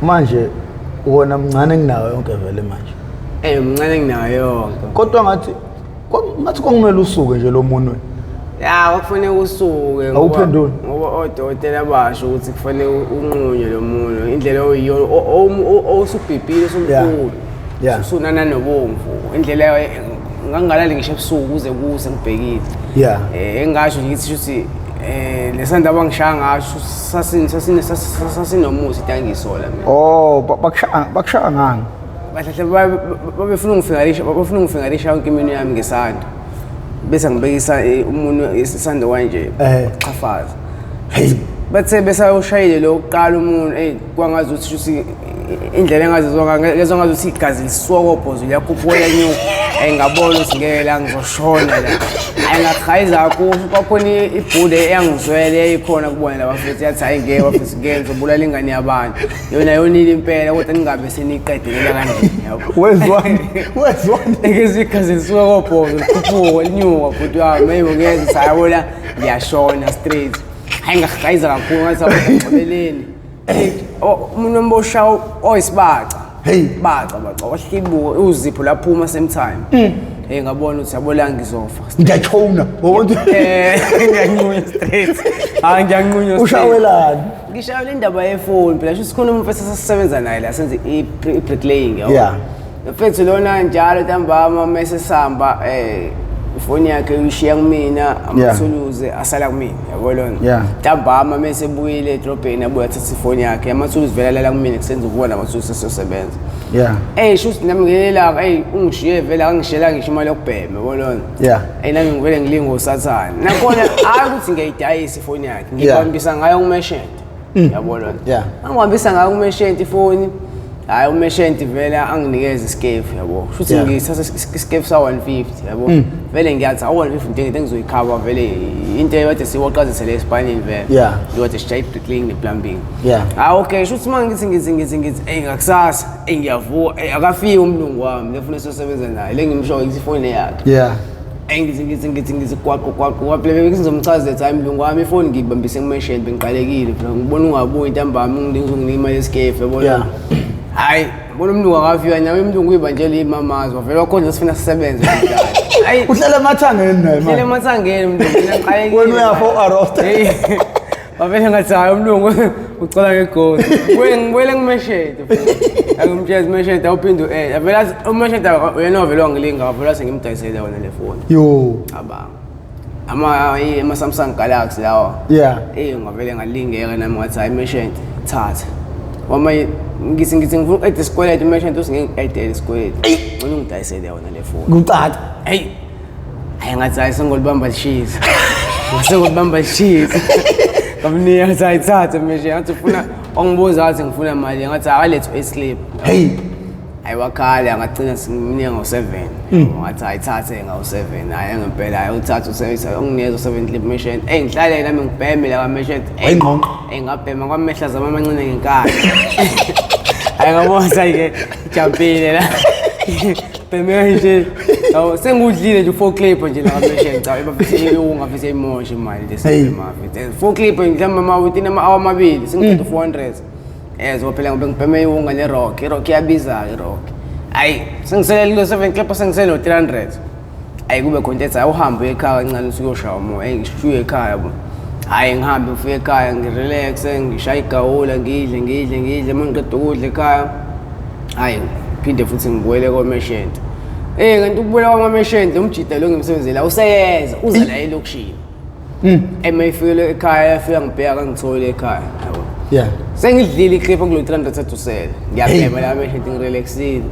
Manje wona mncane kunayo yonke vele manje. Mncane kunayo yonke. Kodwa ngathi ngathi kwakumele usuke nje lo munwe. Ya, kwakufanele usuke ngoba- Awuphenduli? Ngoba odokotela basho ukuthi kufanele unqunywe lo munwe indlela oyiyona osubhibhile usumkhulu. Usunana nobomvu. Indlela ngangingalali ngisho ebusuku kuze kuse ngibhekile. Engasho nje ngithi shuthi lesandla abangishaya ngaso sasinomuthi into angiyisola mina. Oh, bakushaya ngani? Kahle kahle babefuna ungifingarisha, babefuna ungifingarisha yonke iminwe yami ngesando. Bese ngibekisa umunwe isando kanje xhafaza. Hey. Bathe besayoshayile lo kuqala umuntu, kwangazi ukuthi shuthi indlela engazizwa ngezwa ngazi ukuthi igazi lisuka kobhozo liyakhuphuka nyuka. Ngabona ukuthi ngeke la ngizoshona la. Hayi ngachayiza kakhulu, kwakhona ibhude eyangizwele eyayikhona kubona laba futhi yathi hayi ngeke bafethu ngeke ngizobulala ingane yabantu. Yona yonile impela kodwa ningabe seniyiqedelela kanje yabo. Wezwani? Wezwani? Ngezwe igazi lisuka kobhozo likhuphuka linyuka futhi wami maybe ngeze sayabona ngiyashona straight. Hayi ngachayiza kakhulu ngathi awuxoleleni. Umuntu ombosha oyisibaca. Hey. Baca baca wahlibuka uzipho laphuma same time. Ngabona ukuthi yabo la ngizofa. Ngiyachona. Wabona? Ngiyanqunywa straight. Hayi ngiyanqunywa straight. Ushawelani? Ngishayela indaba yefoni phela sho sikhona umuntu esasisebenza naye la senze i-bricklaying yabo. Mfethu lona njalo ntambama mase sihamba ifoni yakhe uyishiya kumina amathuluzi asala kumina yabo lona. Ntambama mase ebuyile edrobheni abuya athatha ifoni yakhe amathuluzi vele alala kumina kusenza ukubona amathuluzi esiyosebenza. Sho ukuthi nami ngelelanga ungishiye vele angishiyela ngisho imali yokubhema yabo lona. Nami ngivele ngilinga usathane. Nakhona hayi ukuthi ngiyayidayisa ifoni yakhe ngibambisa ngayo kumeshente. Yabo lona. Angibambisa ngayo kumeshente ifoni. Hayi umeshente vele anginikeze isikefu yabo. Shuthi ngithatha isikefu sa 150 yabo. Vele ngiyathi awu 150 into engizoyikhava vele into ekade siwoqazise le esipanini vele. Ngikade sishaye i-bricklaying ne-plumbing. Okay shuthi uma ngithi ngakusasa ngiyavuka akafiki umlungu wami lefuna siyosebenza naye le ngimsho ngithi ifoni yakhe. Ngithi gwaqo gwaqo kwaphela ngizomchazela ukuthi hayi mlungu wami ifoni ngiyibambise kumeshente bengiqalekile phela ngibona ungabuyi ntambama unginika imali yesikefu yabona. Hayi ngibona umlungu akafika nawe umlungu uyibanjele imamazi wavela wakhona sifuna sisebenze kanjani. Hayi uhlele emathangeni naye manje. Uhlele emathangeni umlungu mina ngiqalekile. Wena uyafa u-arrest. Wavele ngathi hayi umlungu ucela ngegoli. Ngibuyele ngimeshente futhi. Angimtshela imeshente awuphinde avela athi umeshente uyena ovele wangilinga wavela sengimdayisele wona le foni. Yo. Cabanga. Ama Samsung Galaxy lawa. Ngavele ngalingeka nami ngathi hayi imeshente thatha. Wama ngithi ngifuna uqeda isikweletu imeshente uthi ngeke ngiqedele isikweletu. Ngcono ungidayisele wona le foni. Kucaca. Hey. Hayi ngathi hayi sengolibamba lishisa. Sengolibamba lishisa. Ngamnika ngathi hayi thatha imeshente ngathi ufuna wangibuza ngathi ngifuna imali ngathi akalethe i-slip. Hey. Hayi wakhala ngagcina sengimnika ngo-7. Ngathi hayi thathe ngawu-7. Hayi ngempela hayi uthathe u-7 unginikeza u-7 clip machine. Ngihlale nami ngibheme la ka-machine. Wayingqongqo. Ngabhema kwamehla zami amancane ngenkani. Hayi ngabona hayi ke ijampile la. Bheme nje. Yabo sengudlile nje 4 clip nje la ka-machine cha ebafise ungafise imoshe imali lesibhema mfethu. 4 clip mhlawumbe ma within ama-hour amabili sengiqeda 400. So phela ngoba ngibheme iwunga ne-rock, i-rock iyabiza i-rock. Hayi sengisele kulo 7 clip sengisele no 300. Hayi kube khona ethi awuhambe uye ekhaya kancane usuyoshaya umoya, ngishuye ekhaya bo. Hayi ngihambe ngifike ekhaya ngirelaxe, ngishaye igawula, ngidle uma ngiqeda ukudla ekhaya. Hayi ngiphinde futhi ngibuyele komeshente. Kanti ukubuyela kwamameshente umjida lo ngimsebenzela useyeza uza la elokishini. Mayifike ekhaya yafika ngibheka kangitholi ekhaya yabo. Sengidlile iclip kulo 300 usele. Ngiyabhema la meshente ngirelaxile.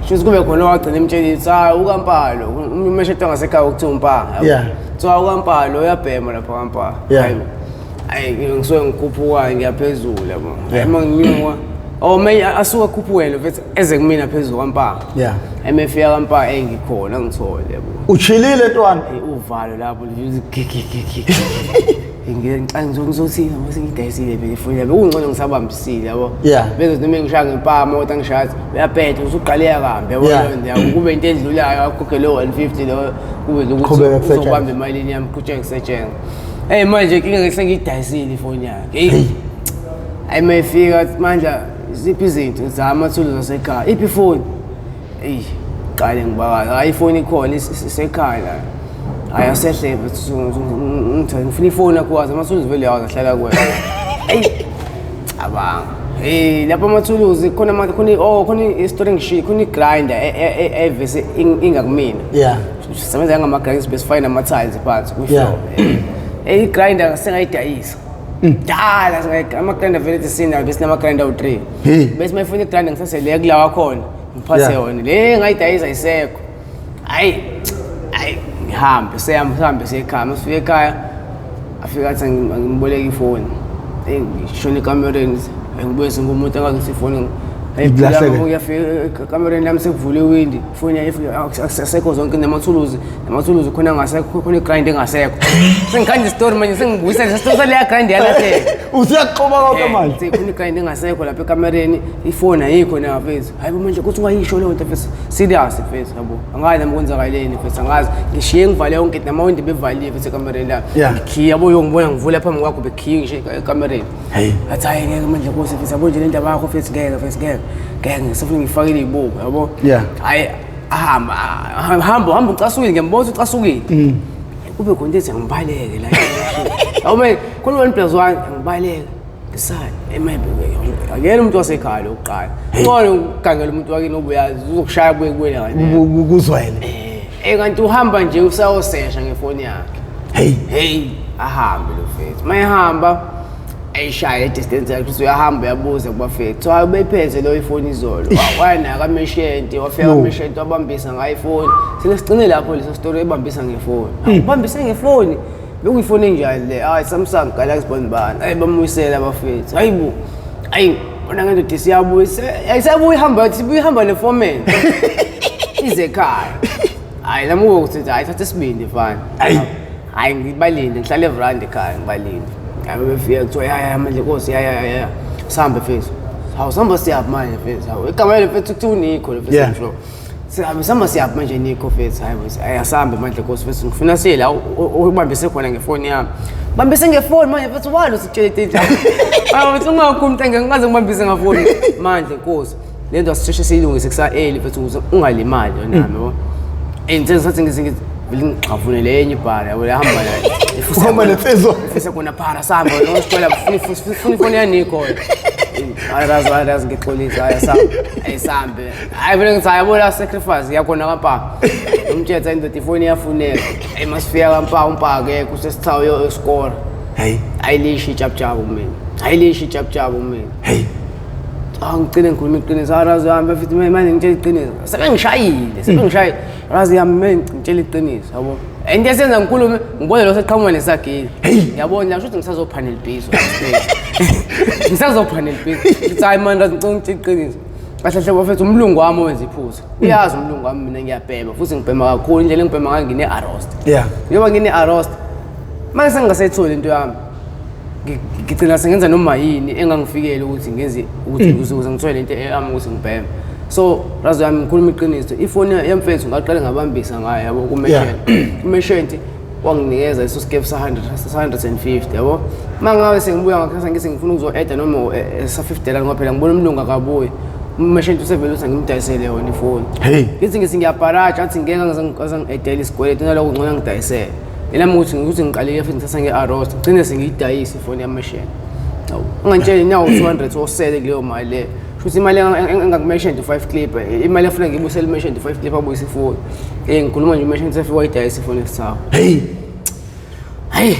Shuthi kube khona owagcina emtshelile ukuthi hayi ukaMpalo, umeshente wangasekhaya okuthiwa uMpanga. Kuthiwa ukaMpalo uyabhema lapha kaMpalo. Hayi ngisuke ngikhuphuka ngiyaphezulu yabo. Uma nginyuka asuka akhuphukele mfethu eze kumina phezulu kwaMpanga. Emefika kaMpanga ngikhona ngithole yabo. Uchilile ntwana. Uvalo lapho gigigigi. Ngizothi yabo sengidayisile phela ifoni yabo. Kungcono ngisabambisile yabo. Bese noma ngishaya ngempama kodwa ngishaya uyabheda usuqaleka kambi yabo yabo kube into edlulayo akhokhe lo 150 lo kube ukuthi uzobamba imali yami kutshe ngisetshenzwa. Manje inkinga sengiyidayisile ifoni yakhe. Hey. Hayi, uma efika athi, "Mandla, ziphi izinto?" Ngithi, "Hhayi, amathuluzi asekhaya." "Iphi ifoni?" Eyi, qale ngibakaza, "Hhayi, ifoni ikhona, isekhaya la." "Hhayi, asehle mfethu, ngifuna ifoni yakho, wazi amathuluzi vele yawazi ahlala kuwena." Eyi, cabanga. Hey, lapho amathuluzi khona khona, oh, khona isitori engishiye, khona i-grinder evese ingakumina. Sisebenza ngama-grinders, besifake nama-tiles phansi kwi-floor. Eh, i-grinder sengayidayisa. Dala ama-grinder vele ethi sinayo, besinama-grinder awu-3. Hey. Bese mayifuna i-grinder ngisase kulawa khona, ngiphathe yona. Le ngayidayisa isekho. Hayi, hayi, ngihambe, seyami sihambe siye ekhaya. Masifika ekhaya afika athi angimboleke ifoni. Eh, ngishona ekamereni, ngibuye sengumuntu angazi ukuthi ifoni Ilahleke. Uyafika ekamereni lami sekuvule iwindi, ifoni akusekho, zonke namathuluzi khona angasekho, khona i-grind engasekho. Sengikhanda isitori manje, sengibuyisa lesa story saleya grind yalahleka. Usuyakuxoba konke manje. Khona i-grind engasekho lapha ekamereni, ifoni ayikho na mfethu. Hayi bo, manje kuthi ungayisho leyo nto mfethu, serious mfethu, yabo, angazi nami kwenzakaleni mfethu, angazi, ngishiye ngivale yonke, namawindi bevaliwe mfethu ekamereni lami. Ngikhiye, yabo, uyongibona ngivula phambi kwakho, bekhiye ngisho ekamereni. Hey. Athi, "Hayi, ngeke manje nkosi mfethu, yabo nje le ndaba yakho mfethu, ngeke mfethu, ngeke, ngeke, ngisafuna ngifakele iy'buko, yabo." Hhayi, ahamba hamba hamba, ucasukile, ngiyambona ukuthi ucasukile. Kube khona into ethi angibaleke la, yabo, manje khona 1 plus 1, angibaleke ngisale akuyena umuntu wasekhaya lokuqala, ngcono ukugangela umuntu wakini obuyazi uzokushaya kuye kubuyele ngale. Kuzwele. Eh, kanti uhamba nje usayosesha ngefoni yakhe. Hey. Hey, ahambe lo mfethu, uma ehamba ayishaye i-distance yakhe ukuthi uyahamba uyabuza kubafethu, hayi, ubeyiphethe lo ifoni izolo. Waya kameshenti, wafika Yo. kameshenti wabambisa ngayo ifoni. Sine sigcine lapho leso story, ebambisa ngefoni, ubambise ngefoni, bekuyifoni enjani le? Hayi, Samsung Galaxy bani bani. Hayi, bamuyisela abafethu. Hayi bo, hayi bona ngendoda isiyabuya, ayisabuya, ihamba sibuya, ihamba ne-foreman ize ekhaya. Hayi, nami ukuthi hayi, thatha isibindi mfana. Hayi. Hayi, ngibalinde, ngihlale evrandi ekhaya ngibalinde. Hayi, befika kuthiwa, "Ya, ya, manje nkosi, ya, ya, ya, sihambe mfethu." Hawu, sihamba siyaphi manje mfethu? Hawu, igama lelo mfethu kuthiwa unikho lo mfethu. Sure, sihambe, sihamba siyaphi manje nikho mfethu? Hayi mfethu, hayi, asambe manje nkosi mfethu, ngifuna siye la ubambise khona ngefoni yami. Bambise ngefoni manje mfethu, walo sitshele into enjalo. Hayi mfethu, ungakhumi mntange, ngikaze ngibambise ngafoni manje nkosi. Le nto asisheshe siyilungise kusa-early mfethu ukuze ungalimali yona nami, yabo. Eh, ngithe ngisathi ngithi vele ngixhavune le enye ibhara, yabo, yahamba nayo. Uhamba nensizwa. Ifise khona phara, sihamba nosithola, funa ifoni yanikho. Hayi razi, hayi razi, ngixolisa, hayi asambe, ayisambe. Hayi vele ngithi hayi yabo la sacrifice yakhona kampa. Umtshetha indoda ifoni iyafuneka. Hey, masifika kampa, umpa akekho, usesithawu yoskora. Hey. Ayilisho ijabujabu kumina. Ayilisho ijabujabu kumina. Hey. Ah, ngigcine ngikhuluma iqiniso. Ah, razi yami futhi manje ngitshela iqiniso. Sebengishayile, sebengishayile. Razi yami manje ngitshela iqiniso, yabo. Into esenza ngikhulume, ngibone lo seqhamuka nesagila. Ngiyabona la ukuthi ngisazopanel busy. Ngisazopanel busy. Ngithi hayi man, razi ngicela ngitshela iqiniso. Kahle hle bafethu, umlungu wami owenza iphutha. Uyazi umlungu wami mina ngiyabhema futhi ngibhema kakhulu, indlela engibhema ngayo ngine-arost. Njengoba ngine-arost, manje sengingasayitholi into yami. Ngigcina sengenza noma yini engangifikele ukuthi ngenze ukuthi ukuze ngithole into yami ukuthi ngibheme. So razi yami ngikhuluma iqiniso, ifoni yemfethu ngaqale ngabambisa ngayo, yabo, kumeshenti. Umeshenti wanginikeza leso sikefu sa-100 sa-150, yabo. Uma ngabe sengibuya ngakhasa ngithi ngifuna ukuzo-eda noma sa-50 rand, ngoba phela ngibona umlungu akabuyi, umeshenti usevele uthi angimdayisele yona ifoni. Hey. Ngithi ngiyabharaja, athi ngeke angizangi-edela isikweletu, naloko ngcono angidayisele. Yena ukuthi ngiqalile futhi ngithatha nge-arost, ngigcine sengiyidayisa ifoni yamesheni. Hawu, ungantsheli nawo 200 osele kuleyo mali leyo. Shuthi imali engakumesheni 5 clip, imali efuna ngibuyisele imesheni 5 clip abuyise ifoni. Eh, ngikhuluma nje umesheni sefika wayidayisa ifoni esithawu. Hey. Hayi,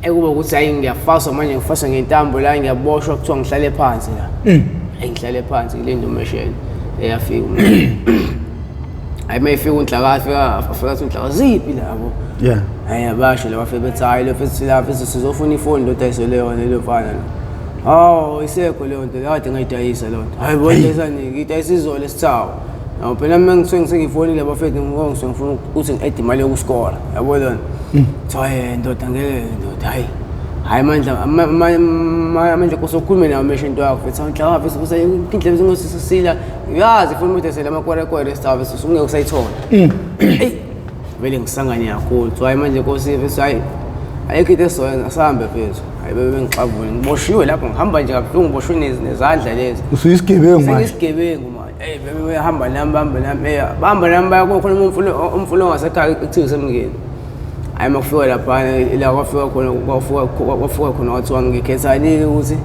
ekuba ukuthi hayi ngiyafaswa manje, ngifaswa ngentambo la, ngiyaboshwa, kuthiwa ngihlale phansi la. Hayi, ngihlale phansi ngilinde umesheni. Eyafika umesheni. Hayi, uma ifika unhlaka, afika athi unhlaka ziphi labo. Hayi, abasho laba afike bethi hayi lo mfethu la mfethu sizofuna ifoni lo dayisele yona lo mfana lo. Hawu, isekho leyo nto, kade ngayidayisa leyo nto. Hayi bo, idayisa nini? Ngiyidayisa izolo esithawu. Yabo phela mina ngisuke ngisengifonile abafethu, ngoba ngisuke ngifuna ukuthi ngi-add imali yokuskora. Yabo lona. Kuthiwa ndoda, ngeke ndoda, hayi. Hayi mandla manje kusokhulume nawo mesho into yakho mfethu, awunhlaka mfethu kusa indlebe zingosisila. Uyazi ifuna umuntu esele amakwerekwere esithawu mfethu ungeke usayithola. Eyi, vele ngisangane kakhulu. Kuthiwa hayi manje nkosi mfethu, hayi ayikho into esizoyenza, asambe mfethu. Hayi, bebengixavule, ngiboshiwe lapho, ngihamba nje kabuhlungu, ngiboshwe nezandla lezi. Usuyisigebengu manje. Sengisigebengu manje. Eyi, bebehamba nami, bahamba nami, eyi, bahamba nami baya khona umfula ongasekhaya ekuthiwa usemngeni. Hhayi, uma kufika laphana la kwafika khona, kwafika khona kwathiwa ngikhethani ukuthi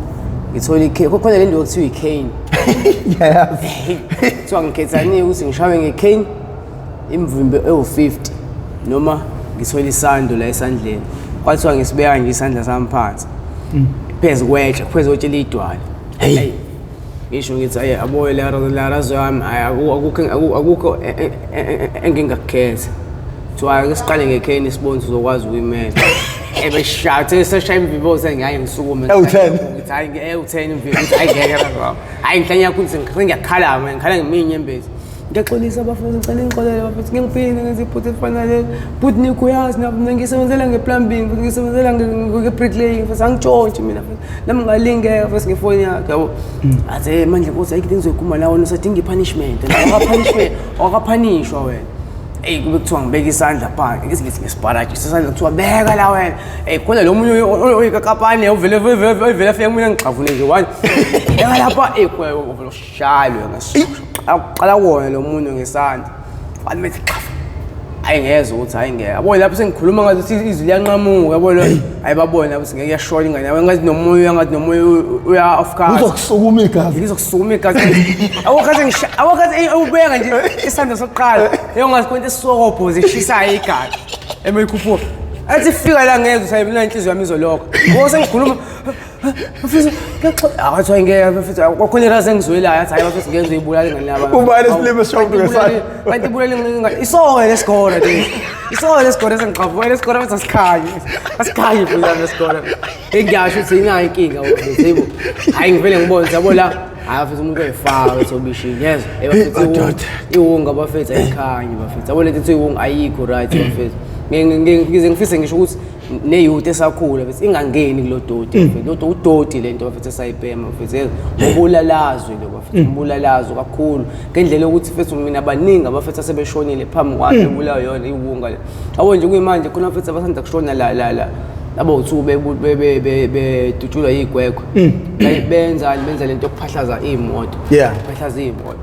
ngithole i-cane. Kukhona le nto ekuthiwa i-cane. Ngiyayazi. Kuthiwa ngikhethani ukuthi ngishawe nge-cane imvimbi ewu-50 noma ngithole isando la esandleni. Kwathiwa ngisibeka nje isandla sami phansi. Phezu kwetshe, phezu kwetshe liyidwala. Hey. Ngisho ngithi ayi abo la razo yami ayi akukho akukho engingakukhetha. Kuthiwa ake siqale ngekheni sibone ukuthi uzokwazi ukuyimela. Ebeshathe seshaya imvibo sengiyaye ngisukume. Ewu-10. Ngithi hayi ewu-10 imvibo, ngithi hayi ngeke razo wami. Hayi ngihlanya kakhulu sengiyakhala mina, ngikhala ngeminye inyembezi. Ngiyaxolisa bafethu, ngicela ingixolele bafethu, ngeke ngiphinde ngenze iphutha elifana naleli. Futhi nikho uyazi nami mina ngisebenzela nge-plumbing, futhi ngisebenzela nge-bricklaying, futhi angitshontshi mina futhi. Nami ngalingeka futhi ngefoni yakhe yabo. Athi hey manje nkosi ayikho into engizoyikhuluma nawe, wena usadinga i-punishment. Awaka-punishment, awakaphanishwa wena. Eyi kube kuthiwa ngibeka isandla phansi, ngithi ngithi ngesibharaji, isandla kuthiwa beka la wena. Eyi khona lo munye oyikakapane uvele uvele afike kumina ngixavune nje one. Beka lapha, eyi khona uvele ushaywe aqala kuwona lo muntu ngesandla. Wathi methi xhafa. Hayi ngezwe ukuthi hayi ngeke. Yabo lapho sengikhuluma ngathi ukuthi izwi liyanqamuka yabo lo. Hayi babona lapho ngeke yashona ingane yabo ngathi nomoya ngathi nomoya uya off card. Uzokusukuma igazi. Ngizokusukuma igazi. Awukhathi ngisha awukhathi ubeka nje isandla sokuqala. Eyongathi konke isokobho zishisayo igazi. Emayikhuphuka. Athi fika la ngezwe sayi mina inhliziyo yami izolokho. Ngoba sengikhuluma mfethu ngiyaxoxa akathiwa ngeke mfethu kwakhona irazi engizwelayo athi hayi mfethu ngeke ngizoyibulala ingane yaba. Ubani esilimi esishaya umuntu ngesandla? Kanti ibulala ingane isoke lesikole lesi. Isoke lesikole sengixavuka lesikole mfethu asikhanyi. Asikhanyi futhi lami lesikole. Engiyasho ukuthi inayo inkinga mfethu yebo. Hayi ngivele ngibone yabo la. Hayi mfethu umuntu oyifaka bese obishini yezwa. Eh bafethu Madoda. iwunga bafethu ayikhanyi bafethu. Yabo lento ethi iwunga ayikho right bafethu. Ngize ngifise ngisho ukuthi ne-youth esakhula bese ingangeni kulo doti bafethu. Lo udoti lento bafethu esayibhema bafethu. Yezwa umbulalazwe lo bafethu, umbulalazwe kakhulu. Ngendlela yokuthi mfethu mina baningi abafethu asebeshonile phambi kwami bebulawa yona iwunga le. Yabo nje kuyimanje khona bafethu abasanda kushona la la la. Labo uthu bedutshulwa yigwegwe. Benzani benza lento yokuphahlaza iy'moto. Phahlaza iy'moto.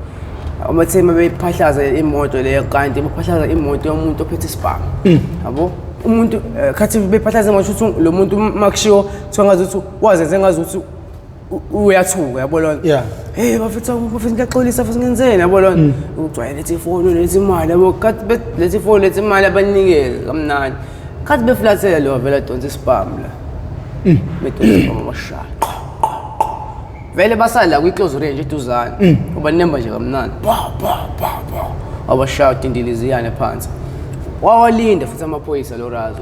Abathema bephahlaza imoto leyo kanti baphahlaza imoto yomuntu ophethe isibhamu. Yabo? Umuntu khathi bephahlaza imoto ukuthi lo muntu makushiwo kuthiwa ngazuthi wazenze ngazuthi uyathuka yabo lona. Hey bafethu bafethu ngiyaxolisa futhi ngenzeni yabo lona. Ugcwele lethi ifoni lethi imali yabo kathi lethi ifoni lethi imali abanikeze kamnandi. Kathi beflathela lo vele adonsa isibhamu la. Bedonsa isibhamu bashaya. Vele basala kwi-close range eduzane. Ubanemba nje kamnandi. Ba ba ba ba. Abashaya dindiliziyane phansi. Wawalinda futhi amaphoyisa lo razo.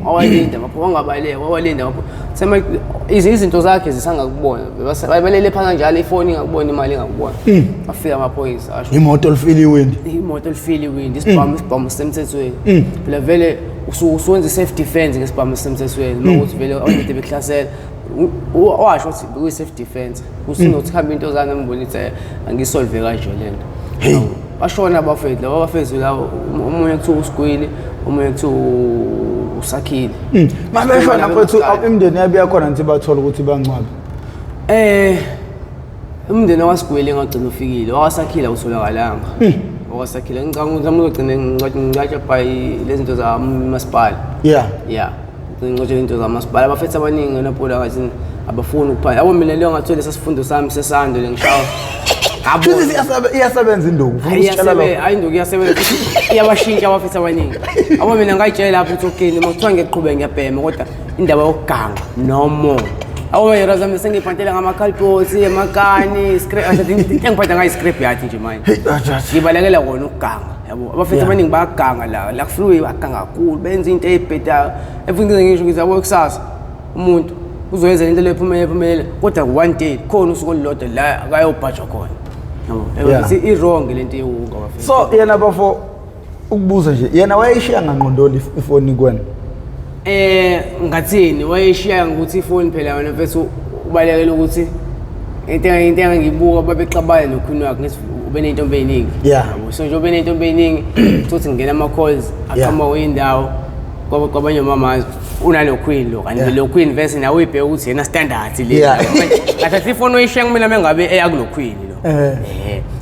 Wawalinda amaphoyisa wangabaleka, wawalinda amaphoyisa. Sema izinto zakhe zisangakubona. Balele phansi kanjalo ifoni ingakubona imali ingakubona. Afika amaphoyisa asho Imoto olifile iwindi. Imoto olifile iwindi, isibhamu isibhamu sisemthethweni. Phela vele usuwenza self defense ngesibhamu sisemthethweni. Nokuthi vele abantu bekuhlasela. Washo ukuthi bekuyi self defense. Usinothi hamba into zami ngibona ukuthi angisolve kanje lento. Hey. Bashona abafethu laba abafethu labo omunye kuthiwa uSigwili, omunye kuthiwa uSakhile. Mabeshona mfethu imindeni yabo yakhona ngithi bathola ukuthi bangcwabe. Umndeni waSigwili ngagcina ufikile, waSakhile awutholakalanga. Wasakhile ngicabanga ukuthi umuntu ogcine ngicatshwa by lezi zinto zamasipala. Yeah. Ngicatshwa izinto zamasipala. Abafethu abaningi eNapola ngathi abafuni ukuphana. Yabo mina leyo ngathole lesa sifundo sami sesando lengishawa. Futhi iyasebenza induku, ufuna ukusitshela lokho. Hayi induku iyasebenza. Iyabashintsha abafethu abaningi. Yabo mina ngayitshela lapho ukuthi okay noma kuthiwa ngiyaqhubeka ngiyabhema kodwa indaba yokuganga no more. Yabo mina zami sengibhantela ngama-cardboards, amakani, scrap, into engiphatha ngayo scrap yard nje manje. Ngibalekela kona ukuganga. Yabo abafethu abaningi bayaganga la, la kufriwe baganga kakhulu, benza into ezibhedayo. Efuthi ngisho ngithi yabo kusasa umuntu uzoyenza into le ephumelele ephumelele kodwa one day khona usuku olulodwa la akayobhajwa khona. Yabo. I-wrong lento yewunga bafethu. So yena bafo ukubuza nje yena wayeshiya ngangqondoli ifoni kuwena? Ngathini wayeshiya ngokuthi ifoni phela wena mfethu ubalekela ukuthi into engangiyibuka babexabana nokhuni wakhe ngithi ube ney'ntombi ey'ningi. Yabo so nje ube ney'ntombi ey'ningi futhi ngingena ama-calls aqhamuka kwenye indawo kwabanye omamazi. Unalo queen lo kanti lo queen vese nawe uyibheka ukuthi yena standard le. Ngathatha ifoni oyishiya kumina mengabe eya kulo queen lo.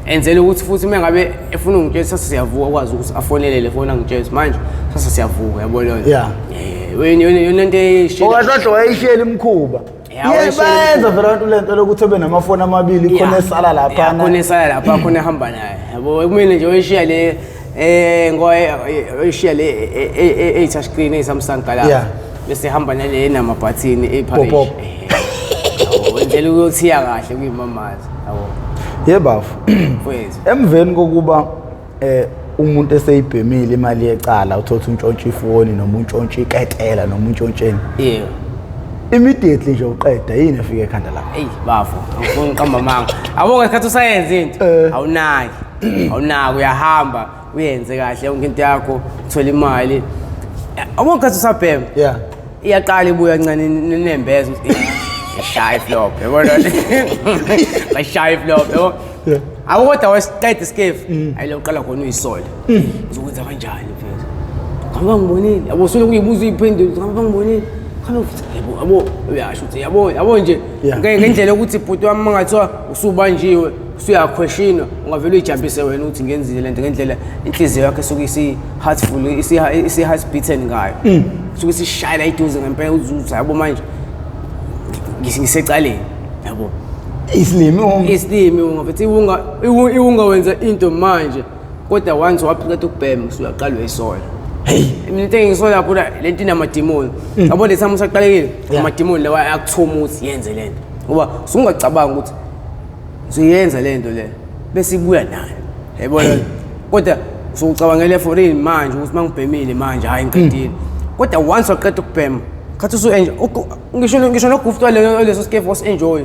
Enzela ukuthi futhi mengabe efuna ungitshela sasa siyavuka ukwazi ukuthi afonele le foni angitshele manje sasa siyavuka yabo leyo. Wena yona into eyishiyela. Okahlahla wayishiyela imkhuba. Iyabenza vele abantu lento lokuthi ebe namafoni amabili khona esala lapha. Khona esala lapha khona ehamba naye. Yabo kumele nje oyishiya le ngoba oyishiya le e touch screen e Samsung Galaxy. Bese hamba nale namabhathini eParish. Wenzela ukuthiya kahle kuyimamazi. Yabo. Yebo. Emveni kokuba umuntu eseyibhemile imali yecala uthola untshontshe ifoni noma untshontshe iketela noma untshontsheni. Yebo. Immediately nje uqeda yini efike ekhanda lakho? Ey bafo, angifuni uqamba amanga. Abo ngesikhathi usayenza into awunaki. Awunaki uyahamba uyenze kahle yonke into yakho uthola imali. Abo ngesikhathi usabhema. Yeah. Iyaqala ibuya kancane nembeza ukuthi shaya flop yabona. Shaya flop yabo. Abo kodwa wesiqeda isikefu ayilo uqala khona uyisole. Uzokwenza kanjani mfethu? Ngaba ngibonile. Yabo usuke kuyibuza uyiphendule ngaba ngibonile. Yabo uyasho ukuthi yabo yabo nje ngendlela yokuthi bhuti wami mangathiwa usubanjiwe usuyakhweshina ungavele uyijampise wena ukuthi ngenzile lento ngendlela inhliziyo yakho esuke isi heartful isi heart beaten ngayo. Suke isishayela iduze ngempela uzuza yabo manje ngisecaleni yabo. Isilimi unga isilimi unga futhi iwunga iwunga wenza into manje kodwa once waqeda ukubhema usuyaqala uyisola. Hey mina into engisola phela lento inamadimoni. Yabo le time usaqalekile amadimoni lawa ayakuthuma ukuthi yenze lento ngoba usungacabanga ukuthi uzoyenza lento le bese ibuya nayo. Yayibona kodwa usucabangele for ini manje ukuthi mangibhemile manje hayi ngiqedile. Kodwa once waqeda ukubhema khathi usu enjoy ngisho nogufta leso skefu was enjoy.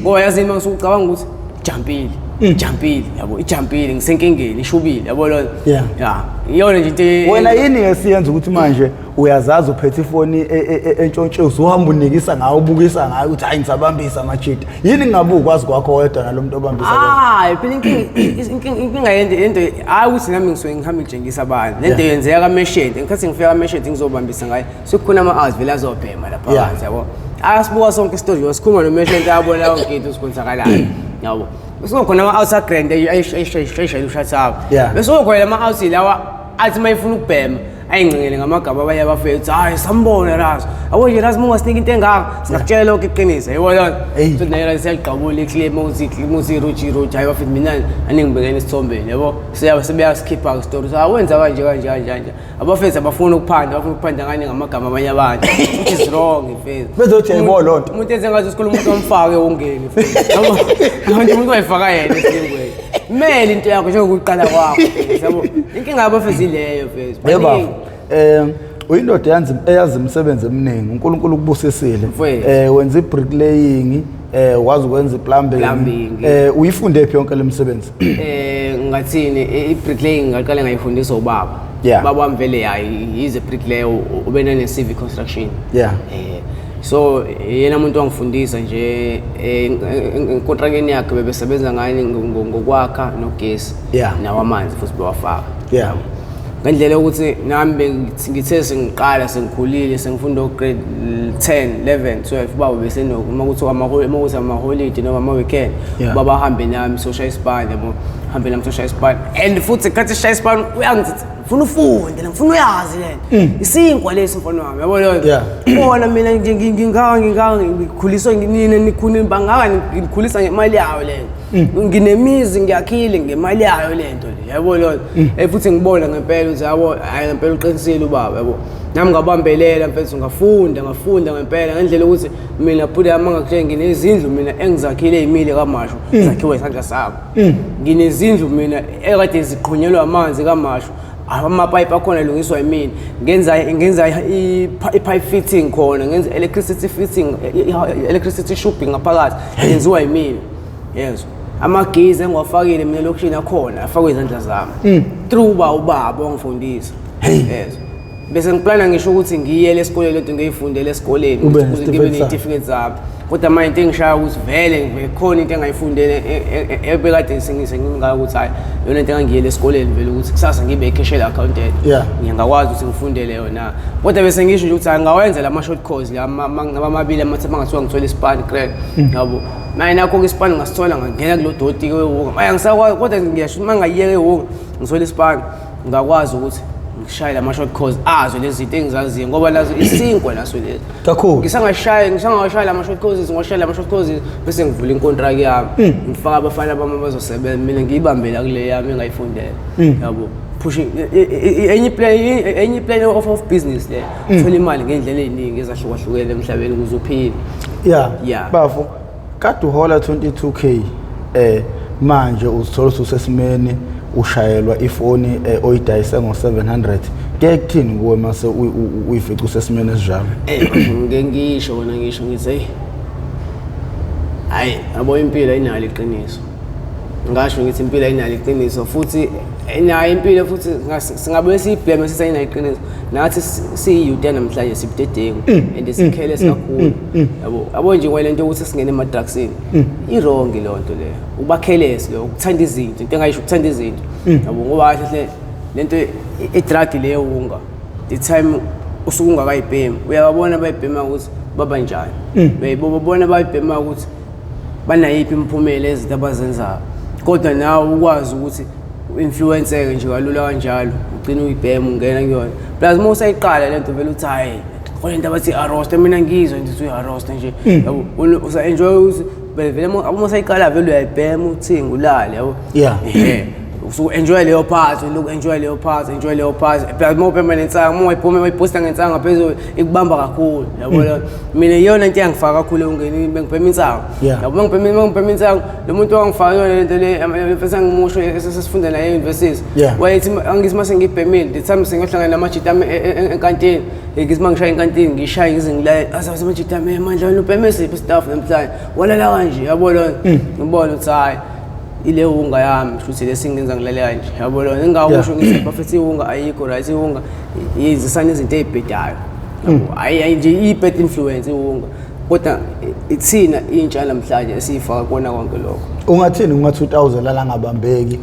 Ngoba yazi uma usucabanga ukuthi jumpile ijumpile yabo ijumpile ngisenkingeni ishubile yabo lo. Yeah iyona nje into wena yini esiyenza ukuthi manje uyazazi uphethe ifoni entshontshe usuhamba unikisa ngayo ubukisa ngayo ukuthi hayi ngisabambisa amajita yini ngabe ukwazi kwakho wedwa nalomuntu obambisa? Hayi phela inkinga yento hayi ukuthi nami ngisuke ngihambe ngitshengisa abantu lento yenzeka kaMeshente ngikhathi ngifika kaMeshente ngizobambisa ngayo sekukhona ama-hours vele azobhema lapha phansi yabo. Asibuka sonke isitori sikhuluma noMeshente abona yonke into esikwenzakalayo yabo. Bese kukhona ama-outs agrand ayishayela ushathaba. Bese kukhona ama-outs lawa athi uma efuna ukubhema ayingcingele ngamagama abanye abafethu hayi sambona Razo yabo nje Razo uma ungasinika into engaka singakutshela lokho iqiniso yabo lona. Futhi naye Razo siyagqabula iclaim uthi iruji iruji hayi bafethu mina aningibekeni isithombeni yabo sebeyasikhipha isitori wenza kanje kanje kanje kanje. Abafethu abafuna ukuphanda bafuna ukuphanda ngani ngamagama abanye abantu which is wrong mfethu. Bezothi yayibona loo nto. Umuntu enze ngathi isikole umuntu omfake ungeni mfethu. Yabo abantu umuntu wayifaka yena esilingweni. Mele into yakho njengokuqala kwakho yabo. Inkinga yabafethu ileyo mfethu. Yebo. Uyindoda eyazi imisebenzi eminingi uNkulunkulu ukubusisile. Wenza ibricklaying, wazi ukwenza iplumbing. Uyifunde phi yonke lemisebenzi? Ngathini ibricklaying ngaqala ngayifundiswa ubaba. Baba wami vele yayi is a bricklayer ube nane civil construction. So yena umuntu wangifundisa nje enkontrakeni yakhe bebesebenza ngani ngokwakha nogesi nawo amanzi futhi bewafaka. Ngendlela yokuthi nami ngithe sengiqala sengikhulile sengifunda grade 10 11 12 baba besenoku uma kuthi ama-holiday noma ama-weekend baba ahambe nami soshaya isipani yabo hambe nami soshaya isipani and futhi khathi sishaya isipani uyangithi ngifuna ufunde ngifuna uyazi lento isinkwa lesi mfana wami yabo leyo bona mina nje ngingaka ngikhuliswa nginini nikhulini bangaka ngikhulisa ngemali yayo lento nginemizi ngiyakhile ngemali yayo lento le yabo leyo futhi ngibona ngempela ukuthi yabo hayi ngempela uqinisile ubaba yabo nami ngabambelela mfethu ngafunda ngempela ngendlela ukuthi mina phela mangakutshela nginezindlu mina engizakhile ezimile kaMashu zakhiwe isandla sami nginezindlu mina ekade ziqhunyelwa amanzi kaMashu amapipe akhona alungiswa yimina ngenza i-pipe fitting khona ngenza electricity fitting electricity shopping ngaphakathi yenziwa yimina yezwa amagezi engiwafakile mina elokishini akhona afakwe izandla zami through ubaba wangifundisa yezwa bese ngiplana ngisho ukuthi ngiyele esikoleni lento ngiyifundele esikoleni ukuze ngibe nezitifiketi zami. Kodwa manje into engishaya ukuthi vele khona into engayifundele ebekade sengingaka ukuthi hayi, yona into engangiyele esikoleni vele ukuthi kusasa ngibe i-cashier accountant. Ngiyangakwazi ukuthi ngifundele yona, kodwa bese ngisho nje ukuthi angawenza lama short course la ngaba amabili amathathu, mangathiwa ngithola isipani grand, yabo. Manje nakho-ke isipani ngasithola, ngangena kulo doti wewunga. Manje angisakwazi, kodwa ngiyasho uma ngayiyeka ewunga ngithola isipani, ngingakwazi ukuthi ngishaye lama short course azo lezi zinto engizaziyo, ngoba nazo isinkwa naso lezi. Kakhulu. Ngisangawashaya lama short courses, ngiwashaya lama short courses bese ngivula inkontraki yami, ngifaka abafana bami abazosebenza, mina ngiyibambela kule yami engayifundela, yabo. Pushing enye plan of business le, uthola imali ngendlela ey'ningi ezahlukahlukene emhlabeni ukuze uphile. Bafo, kade uhola 22K, manje uzithola ususesimeni ushayelwa ifoni oyidayise ngo-700. Kuye kuthini kuwe mase uyifica usesimeni esinjalo? Ngike ngisho kona, ngisho ngithi hey, hayi yabo, impilo ayinalo iqiniso. Ngasho ngithi impilo ayinalo iqiniso, futhi nayo impilo futhi singabuye siyiblame sithi ayinalo iqiniso. Nathi siyi-youth namhlanje sibudedengu and si-careless kakhulu, yabo. Yabo nje kwale nto yokuthi singene ema-drugsini, i-wrong leyo nto leyo, uba careless leyo, ukuthanda izinto, into engayisho ukuthanda izinto, yabo. Ngoba kahle hle lento i-drug leyo wunga, the time usuke ungakayibhemi uyababona bayibhema ukuthi baba njani, uyababona bayibhema ukuthi banayiphi imiphumela ezinto abazenzayo, kodwa nawe ukwazi ukuthi u-influence-eke nje kalula kanjalo, ugcine uyibhema, ungena kuyona. Plus uma usayiqala le nto vele uthi hhayi, khona into abathi i-arosta, mina ngizwe nje ukuthi uyi-arosta nje, yabo. Usa-enjoy ukuthi vele uma usayiqala vele uyayibhema, uthinge ulale, yabo. Ehhe, usuku-enjoy leyo part, uloku enjoy leyo part, enjoy leyo part. Plus uma ubhema nensangu, uma wayibhuma wayibhosta ngensangu ngaphezulu, ikubamba kakhulu, yabo. Mina iyona into eyangifaka kakhulu ewungeni, bengibhema insangu. Yabo, uma ngibhema insangu, lo muntu wangifaka yona lento le mfethu angimusho esesifunda naye e-university. Wayethi angithi uma sengibhemile, the time sengiyohlangana namajita ami enkantini, ngithi uma ngishaya enkantini ngishaye ngize ngilale, azazi amajita ami, "Eh, mandla, wena ubheme siphi staff namhlanje, walala kanje?" Yabo lona, ngibona ukuthi hhayi, ile wunga yami shuthi lesingenza ngilale kanje, yabo lona. Engingakusho ngithi bafethu, iwunga ayikho right, iwunga yenzisana izinto ey'bhedayo, yabo. Hayi hayi nje, i-bad influence iwunga, kodwa ithina intsha namhlanje esiyifaka kona konke lokho. Ungathini kuma-2000 lala angabambeki,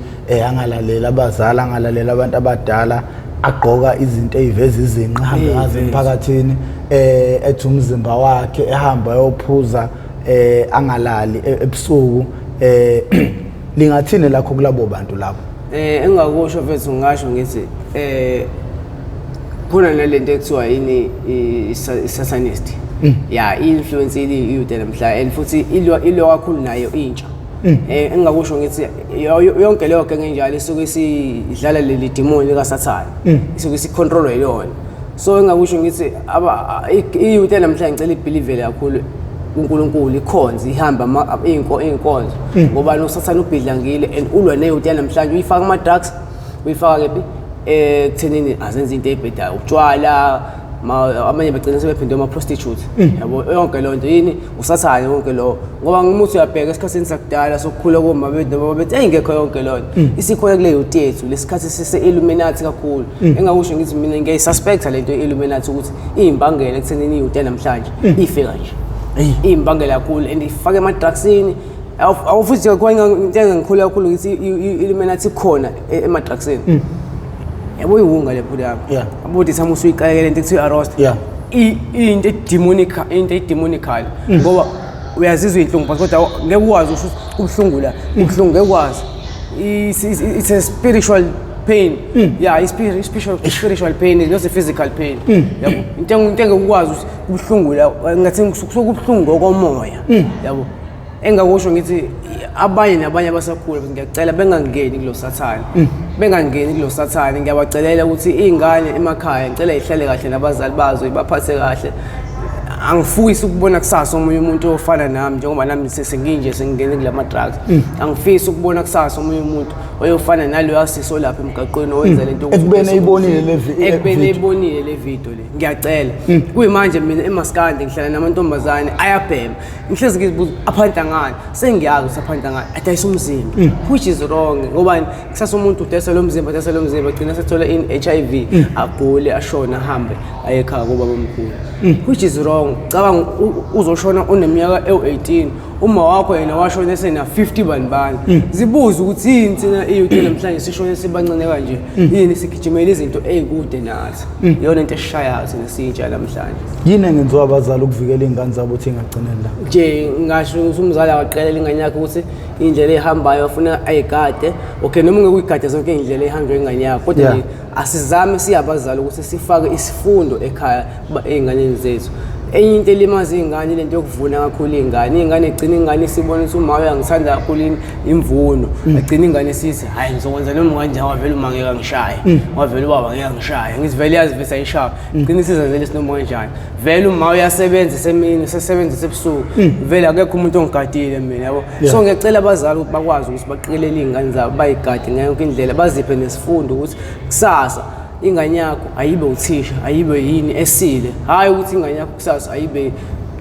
angalaleli abazali, angalaleli abantu abadala, agqoka izinto ey'veza izinqa, ahambe ngazo emphakathini, ethi umzimba wakhe, ehamba ayophuza, angalali ebusuku, lingathini lakho kulabo bantu labo? Engakusho mfethu, ngingasho ngithi khona nalento ekuthiwa yini, i-satanist ya i-influence ili-youth namhla, and futhi ilwa kakhulu nayo intsha. Engingakusho ngithi yonke leyo genge enjalo isuke isidlala leli demon likaSathane, isuke isicontrolwa yiyona. So engingakusho ngithi i-youth namhlanje, ngicela ibelieve kakhulu uNkulunkulu, ikhonze, ihamba iy'nkonzo, ngoba noSathane ubhidlangile and ulwa ne-youth yanamhlanje, uyifaka ama-drugs, uyifaka kephi, ekuthenini azenze into ey'bhedayo, utshwala, abanye bagcina sebephinde ama-prostitute, yabo. Yonke leyo nto yini? Usathane wonke lowo. Ngoba ngimuthi uyabheka esikhathini sakudala sokukhula koma bethu nobaba bethu, eyingekho yonke leyo nto isikhona kule youth yethu lesikhathi sise-illuminati kakhulu. Engakusho ngithi mina ngiyayisuspecta le nto ye-illuminati ukuthi iyimbangela ekuthenini i-youth yanamhlanje ife kanje, iyimbangela kakhulu and ifake ema-drugsini. Awufuthi into engikhula kakhulu ngithi i-illuminati ikhona ema-drugsini, yabo, iwunga le phela yami. Yabo, uthi thama usuyiqalekele into ekuthiwa i-arosta. Into edemonic, into edemonical, ngoba uyazizwa iy'nhlungu but kodwa ngeke ukwazi usho ukuthi kubuhlungu la, kubuhlungu, ngeke ukwazi. It's a spiritual pain, yeah, it's spiritual pain, it's not a physical pain, yabo. Into engeke ukwazi ukuthi kubuhlungu la, ngathi kusuke kubuhlungu ngokomoya, yabo. Engakusho ngithi abanye nabanye abasakhula, ngiyacela bengangeni kulo sathane, bengangeni kulo sathane. Ngiyabacelela ukuthi iy'ngane emakhaya, ngicela yihlale kahle nabazali bazo, ibaphathe kahle. Angifisi ukubona kusasa omunye umuntu ofana nami, njengoba nami senginje sengingene kula ma-drugs. Angifisi ukubona kusasa omunye umuntu oyofana naloya sisi olapha emgaqweni owenza lento ukuthi Ekubeni eyibonile le ekubeni video. eyibonile le video le. Ngiyacela, kuyimanje mina emaskandi ngihlala namantombazane ayabhema, ngihlezi ngizibuza aphanta ngani, sengiyazi ukuthi aphanta ngani, adayisa umzimba, which is wrong, ngoba kusasa umuntu udayisa lo mzimba, adayisa lo mzimba, agcina sethola in-HIV, agule, ashone, ahambe aye ekhaya kubaba omkhulu, which is wrong. wrong. Cabanga uzoshona uneminyaka ewu-18, uma wakho yena washona esena-50 bani bani. Zibuze ukuthi yini thina i-youth namhlanje sishone sibancane kanje, yini sigijimela izinto ey'kude nathi. Iyona into esishayayo thina siyintsha namhlanje. Yini engenziwa abazali ukuvikela iy'ngane zabo ukuthi ingagcineli la? Nje ngasho ukuthi umzali akaqelela ingane yakhe ukuthi indlela ehambayo afuna ayigade. Okay, noma ungeke uyigade zonke iy'ndlela ey'hanjwa ingane yakho, kodwa nje asizame siyabazali ukuthi sifake isifundo ekhaya ey'nganeni zethu. Enye into elimaza iy'ngane lento yokuvuna kakhulu iy'ngane. Iy'ngane igcina ingane isibona ukuthi uma uyangithanda kakhulu imvuno, agcina ingane isithi hhayi ngizokwenza noma kanjani, wavele uma ngeke angishaye, wavele ubaba ngeke angishaye, ngithi vele yazi vese ayishaya, gcina isizenzele isinoma kanjani. Vele uma uyasebenza esemini, usesebenza esebusuku, vele akekho umuntu ongigadile mina, yabo. So ngiyacela abazali ukuthi bakwazi ukuthi baqikelele iy'ngane zabo, bayigade ngayo yonke indlela, baziphe nesifundo ukuthi kusasa ingane yakho ayibe uthisha, ayibe yini esile, hhayi ukuthi ingane yakho kusasa ayibe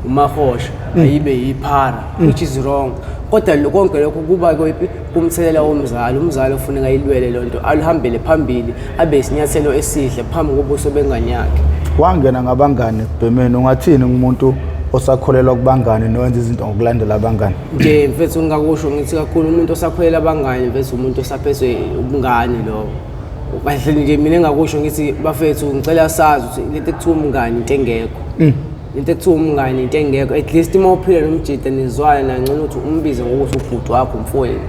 umahosha, ayibe yiphara, which is wrong. Kodwa konke lokho kuba kwephi kumthelela womzali. Umzali ofuneka ayilwele loo nto, aluhambele phambili, abe isinyathelo esihle phambi kobuso bengane yakhe. Wangena ngabangani ekubhemeni, ungathini kumuntu osakholelwa kubangani nowenza izinto ngokulandela abangani? Nje mfethu ngingakusho ngithi kakhulu umuntu osakholela abangani mfethu umuntu osaphethwe ubungani lowo. Kahle nje mina engakusho ngithi bafethu ngicela sazi ukuthi lento ekuthiwa umngani into engekho. Into ekuthiwa umngani into engekho. At least uma uphila nomjida nizwana nangcono ukuthi umbize ngokuthi ubhuti wakho umfowenu.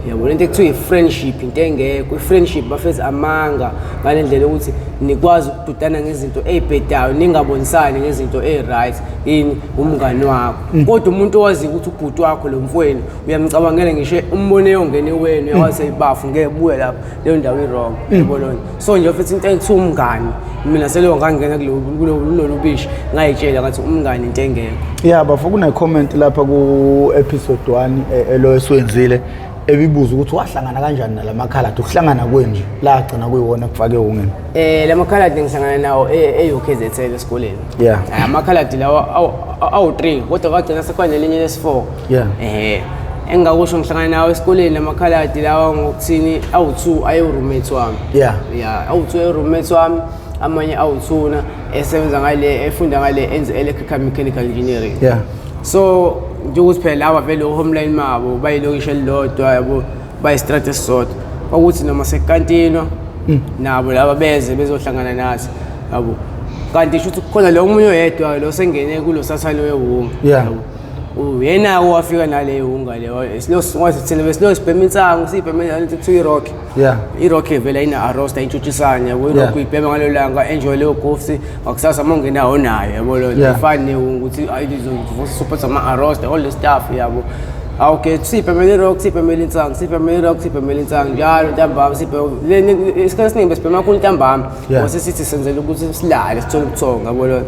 Yabo lento ekuthiwa i-friendship into engekho. I-friendship bafethu amanga ngale ndlela yokuthi nikwazi ukududana ngezinto ey'bhedayo ningabonisani ngezinto ey'right yini umngani wakho. Kodwa umuntu owaziyo ukuthi ubhuti wakho lo mfowenu uyamcabangela ngisho umbone eyongena eweni uyakwazi eyibafu ngeke buye lapho leyo ndawo i-wrong, yabo lona. So nje futhi into ekuthiwa umngani mina selo ngangena kulolu bishi ngayitshela ngathi umngani into engekho. Yeah bafo, kune comment lapha ku episode 1 elo esiwenzile ebibuza ukuthi wahlangana kanjani nalamakhaladi, ukuhlangana kwenje la agcina kuyiwona kufake ungeni. Lamakhaladi ngihlangana nawo e-UKZN esikoleni. Amakhaladi lawa awu-3 kodwa kwagcina sekukhona nelinye lesi-4. Engingakusho ngihlangana nawo esikoleni lamakhaladi lawa ngokuthini awu-2 ayewu-roommate wami. Yeah, awu-2 ayewu-roommate wami, amanye awu-2 na esebenza ngale, efunda ngale enze electrical mechanical engineering. So nje ukuthi phela laba vele homeline mabo bayilokishi elilodwa yabo, bayistrata esisodwa. Kwakuthi noma sekukantinwa nabo laba beze bezohlangana nathi yabo. Kanti shuthi kukhona lo omunye oyedwa lo sengene kulo sathane wewunga. Yabo. Uyena owafika nale wunga le. Silo wathi thina besilo sibhema insangu, sibhema lento kuthiwa i-rock. I-rock vele ayina arrost, ayintshutshisane yabo. I-rock uyibhema ngalelo langa, enjoy leyo goofs, ngakusasa uma ungenawo nayo yabo lo. Ifani newunga ukuthi ayizovusa support ama arrost all the stuff yabo. Okay, sibhemele i-rock, sibhemele insangu, sibhemele i-rock, sibhemele insangu njalo ntambama sibhema. Isikhathi esiningi besibhema kakhulu ntambama. Ngoba sithi senzela ukuthi silale sithole ubuthongo yabo lo.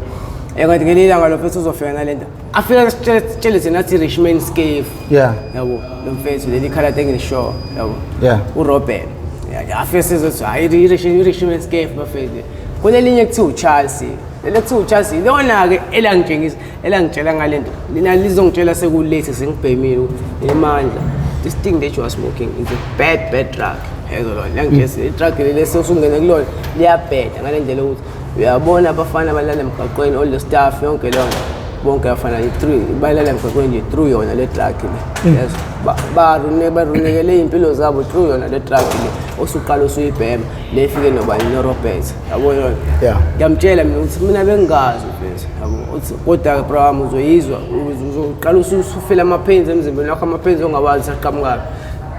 Kanti ngelinye ilanga lo mfethu uzofika nalento. Afika sitshele thina athi Richmond Scave. Yabo lo mfethu leli khaladi engilisho yabo. uRobert. Afika sizothi hayi i-Richmond Scave bafethu. Kunelinye kuthiwa uCharles. Leli kuthiwa uCharles ilona ke elangitshengisa elangitshela ngalento. Lina lizongitshela sekulate sengibhemile emandla. This thing that you are smoking is a bad bad drug. Yezwa lona langitshela i-drug leli sesungena kulona liyabheda ngale ndlela ukuthi uyabona abafana balala emgwaqweni all the stuff yonke lona bonke abafana i-three balala emgwaqweni nje through yona le drug le. Yes, barunekele iy'mpilo zabo through yona le drug le osuqala usuyibhema le ifike nobani noRobert yabo yona. Ngiyamtshela mina ukuthi mina bengingazi mfethu yabo, uthi kodwa bro wami uzoyizwa uzoqala usufila ama-pains emzimbeni wakho, ama-pains ongawazi aqhamukaphi,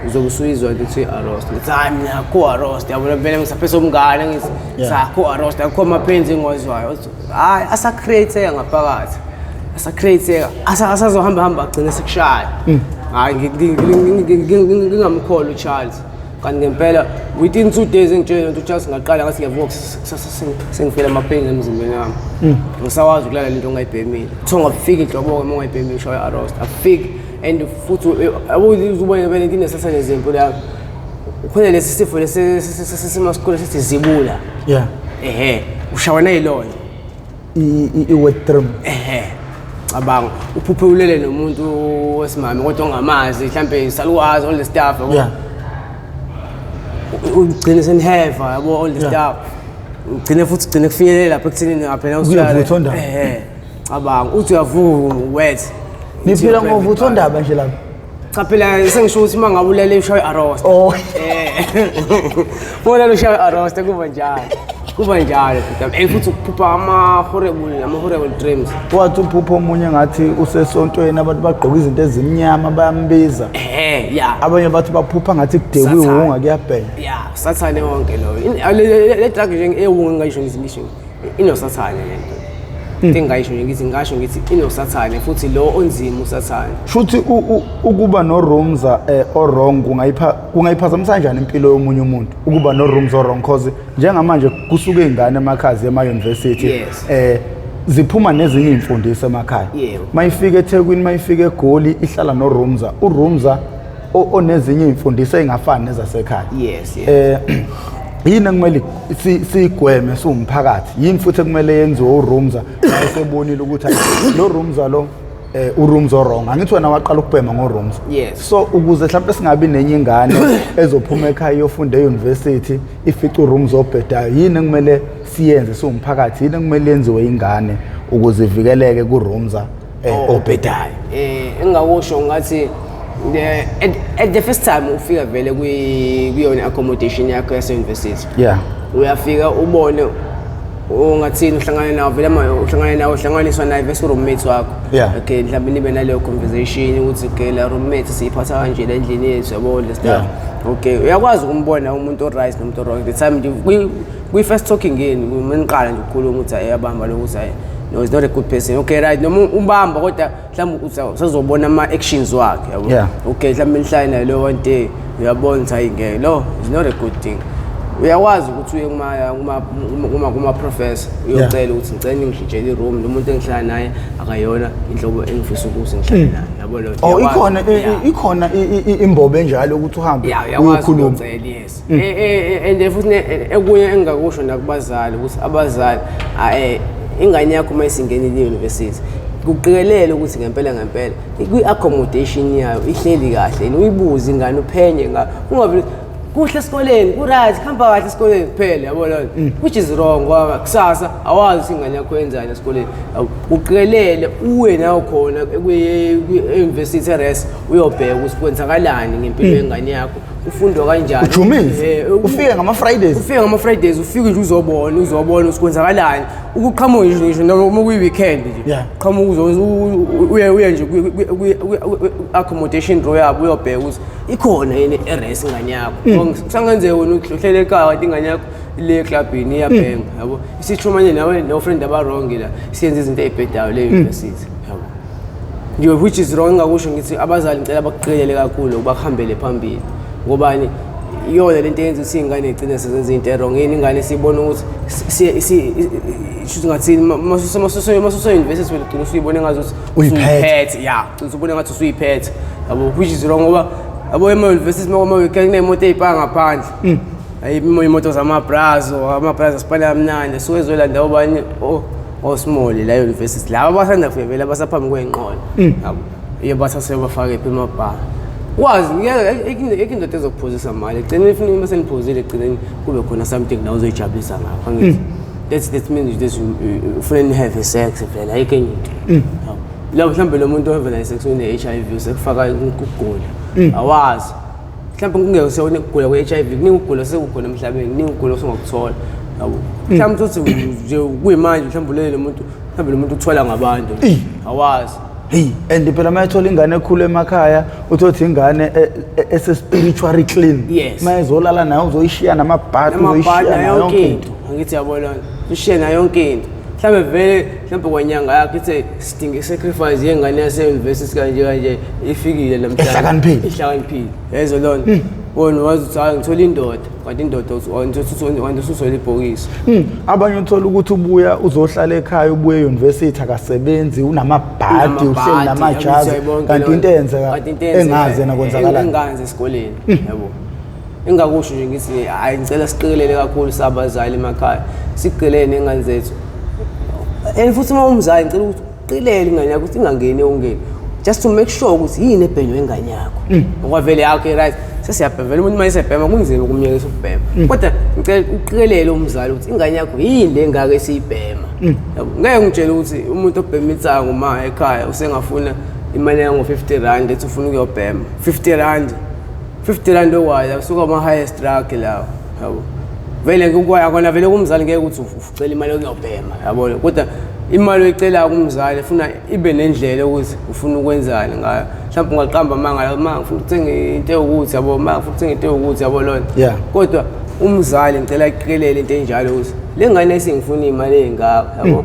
uzobe usuyizwa ukuthi i-arrost. Ngithi hayi mina akho arrost yabo, vele ngisaphethe umngane ngithi sakho arrost, akho ama-pains engiwazwayo. Uthi hayi asa-create-eka ngaphakathi, asa-create-eka asazohamba hamba agcine sekushaya. Hayi ngingamkholwa uCharles, kanti ngempela within 2 days engitshele lento uCharles ngaqala ngathi ngiyavuka kusasa sengifela ama-pains emzimbeni wami. Ngisawazi ukulala lento ongayibhemile, kuthiwa ngafika inhlobo-ke uma ungayibhemile ushaye i-arrost afiki. And futhi uzubone vele into inesasane zempilo yakho, khona lesi sifo lesi sesimasikole sithi zibula. Ushawa nayilona I-wet dream. Cabanga uphuphe ulele nomuntu wesimame kodwa ongamazi, mhlambe saluwazi all the stuff yabo. Ugcine seniheva yabo all the stuff, ugcine futhi ugcine kufinyelela lapha ekuthenini ngaphela Kuyavuthwa ondaba. Cabanga uthi uyavuka wet. Niphila ngovutho ndaba nje lapha. Cha phela sengisho ukuthi uma ngabe ulele ushaye arrest. Oh. Ulele ushaye arrest kuba njalo. Kuba njalo bhuti. And futhi ukuphupha ama horrible dreams. Wathi uphupho omunye ngathi usesontweni, abantu bagqoka izinto ezimnyama, bayambiza. Ya. Abanye bathi baphupha ngathi kudekwe Sathane. iwunga, kuyabhenya. Ya, sathane wonke loyo. Le drug nje ewunga ngayisho ngithi ngisho inosathane lento. Into engayisho nje ngithi ngasho ngithi inosathane futhi lo onzima usathane. Shuthi ukuba no-roomza o-wrong kungayiphazamisa kanjani impilo yomunye umuntu, ukuba no-roomza o-wrong? Cause njengamanje kusuke iy'ngane emakhaya ziye ema-university, ziphuma nezinye iy'mfundiso emakhaya. Mayifika eThekwini, mayifika eGoli, ihlala no-roomza, uroomza onezinye iy'mfundiso ey'ngafani nezasekhaya. Yes. Yini ekumele siyigweme siwumphakathi? Yini futhi ekumele yenziwe uroomza esebonile ukuthi hayi, lo roomza lo uroomza wrong? Angithi wena waqala ukubhema ngoroomza? Yes. So ukuze mhlawumbe singabi nenye ingane ezophuma ekhaya iyofunda e-university ifice uroomza obhedayo, yini ekumele siyenze siwumphakathi? Yini ekumele yenziwe ingane ukuze ivikeleke kuroomza obhedayo? Engakusho ngathi at the first time ufika vele kuyona accommodation yakho yase university, uyafika ubone ungathini, uhlangane nawo vele, uhlangane nawo, uhlanganiswa naye vese roommate wakho. Okay, mhlawumbe nibe naleyo conversation ukuthi okay, la roommate siyiphatha kanje la endlini yethu, yabo, le stuff. Okay, uyakwazi ukumbona umuntu o-right nomuntu o-wrong the time nje kwi-first talking yenu, maniqala nje ukukhuluma ukuthi hayi, uyabamba lo ukuthi hayi, no, is not a good person. Okay, right, noma umbamba kodwa mhlawumbe usazobona ama-actions wakhe, yabo. Okay, mhlawumbe nihlale naye lo one day, uyabona ukuthi hayi, ngeke, lo is not a good thing. Uyakwazi ukuthi uye kuma-professor uyocela ukuthi ngicela ningishintshele i-room, lo muntu engihlala naye akayona inhlobo engifisa ukuthi ngihlale naye, yabo lo. Oh, ikhona ikhona imbobo enjalo ukuthi uhambe Ya, uyakwazi uyokhuluma? ukuyocela, yes. And futhi okunye engingakusho nakubazali ukuthi abazali, ingane yakho uma isingenile e-university, kuqikelele ukuthi ngempela ngempela kwi-accommodation yayo ihleli kahle yini. Uyibuze ingane, uphenye nga ungabe kuhle esikoleni, ku-right, kuhamba kahle esikoleni kuphela, yabo lona, which is wrong ngoba kusasa awazi ukuthi ingane yakho yenzani esikoleni. Yabo, uqikelele uwe nawe khona kwi-university res, uyobheka ukuthi kwenzakalani ngempilo yengane yakho, ufundwa kanjani. Ujumize. Ufike ngama-Fridays. Ufike ngama-Fridays, ufike nje uzobona ukuthi kwenzakalani, ukuqhamuka nje, ngisho noma kuyi-weekend nje, qhamuka uye nje accommodation row yabo, uyobheka ukuthi ikhona yini e-res ingane yakho. Kusangenzeka wena uhlele ekhaya kanti ingane yakho ile eklabhini iyabhenga, yabo, isixhumane nawe no-friend aba-wrong la, siyenza izinto ey'bhedayo le university, yabo nje, which is wrong. Engakusho ngithi abazali ngicela bakuqikelele kakhulu, bakuhambele phambili. Ngobani? Iyona lento eyenza ukuthi iy'ngane y'gcine sezenza into e-wrong. Yini ingane siyibona ukuthi shuthi ngathini, masuse-university wena ugcina usuyibona engathi Uyiphethe. usuyiphethe, ya, ugcina usubona engathi usuyiphethe, yabo, which is wrong ngoba yabo ema-university makwama-weekend kuney'moto ey'paka ngaphandle. Hayi, iy'moto zamabrazo, amabrazo asipale kamnandi, suke ezolanda obani, osmall la e-university, laba abasanda kufika vele, abasaphambi kwey'nqola, yabo, iyo bathathe bafake phi emabha wazi ngeke indoda ezokuphuzisa mali egcineni ifuna uma seniphuzile egcineni kube khona something la uzoyijabulisa ngakho. Angithi that means that ufuna ni have sex vele, ayikho enye into. Yabo. La mhlawumbe lo muntu ohave naye sex une-HIV, sekufaka ukugula, awazi mhlawumbe kungeke sewone ukugula kwe-HIV. Kuningi ukugula sekukhona emhlabeni, kuningi ukugula osungakuthola, yabo. Mhlawumbe uthi nje kuyimanje, mhlawumbe ulele lo muntu, mhlawumbe lo muntu uthola ngabantu, awazi. Hey, and phela uma ethola ingane ekhulu emakhaya, uthothi ingane ese-spiritually clean. Uma ezolala nayo uzoyishiya namabhadi, uzoyishiya namabhadi nayo yonke yonke into. Angithi yabona, ushiye nayo yonke into. Mhlawumbe vele mhlawumbe kwanyanga yakho ithe sidinga i-sacrifice yengane yase-university kanje kanje, ifikile namhlanje. Ehlakaniphile. Ihlakaniphile, yezo lona. Wona wazi ukuthi hayi, ngithola indoda, kanti indoda kanti usuthola ibhokisi. Abanye uthola ukuthi ubuya uzohlala ekhaya, ubuye e-university, akasebenzi, unamabhadi, uhleli namajazi, kanti into eyenzeka Kanti into eyenzeka engazi yena kwenzakalani. Engazi esikoleni, yabo. Engakusho nje ngithi hayi, ngicela siqikelele kakhulu sabazali emakhaya, siqikelele ney'ngane zethu. And futhi uma umzali, ngicela ukuthi uqikelele ingane yakho ukuthi ingangeni ewungeni, just to make sure ukuthi yini ebhenywe ingane yakho, ngoba vele yakho right, sesiyabhema vele. Umuntu uma esebhema kunzima ukumyekisa ukubhema, kodwa ngicela uqikelele umzali ukuthi ingane yakho yini le ngaka esiyibhema. Yabo, ngeke ngitshele ukuthi umuntu obhema insangu ma ekhaya usengafuna imali yango-50 rand ethi ufuna ukuyobhema 50 rand, 50 rand okwaya usuka ama-highest drug lawo, yabo. Vele kukwaya kona vele kumzali ngeke ukuthi ucela imali yokuyobhema, yabo, kodwa imali oyicelayo kumzali funa ibe nendlela ukuthi ufuna ukwenzani ngayo. Mhlawumbe ungaqamba amanga, ma ngifuna ukuthenga into ewukuthi, yabo, ma ngifuna ukuthenga into ewukuthi, yabo lona. Kodwa umzali ngicela aqikelele into enjalo ukuthi le ngane esingifuna iy'mali ey'ngaka, yabo,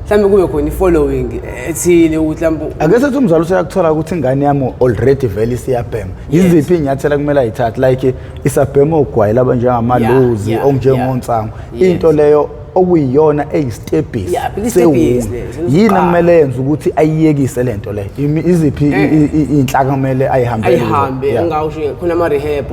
mhlawumbe kube khona i-following ethile ukuthi mhlawumbe Ake sethi umzali useyakuthola ukuthi ingane yami already vele isiyabhema. Yiziphi iy'nyathelo kumele ayithathe, like isabhema ogwayi laba njengamalozi, onjengonsangu, into leyo okuyiyona eyistebhisi? Yeah, phela istebhisi leso, yini uqala. Kumele yenze ukuthi ayiyekise lento leyo? Iziphi iy'nhlaka kumele ayihambele? Ayihambe. Engawusho khona ama-rehab,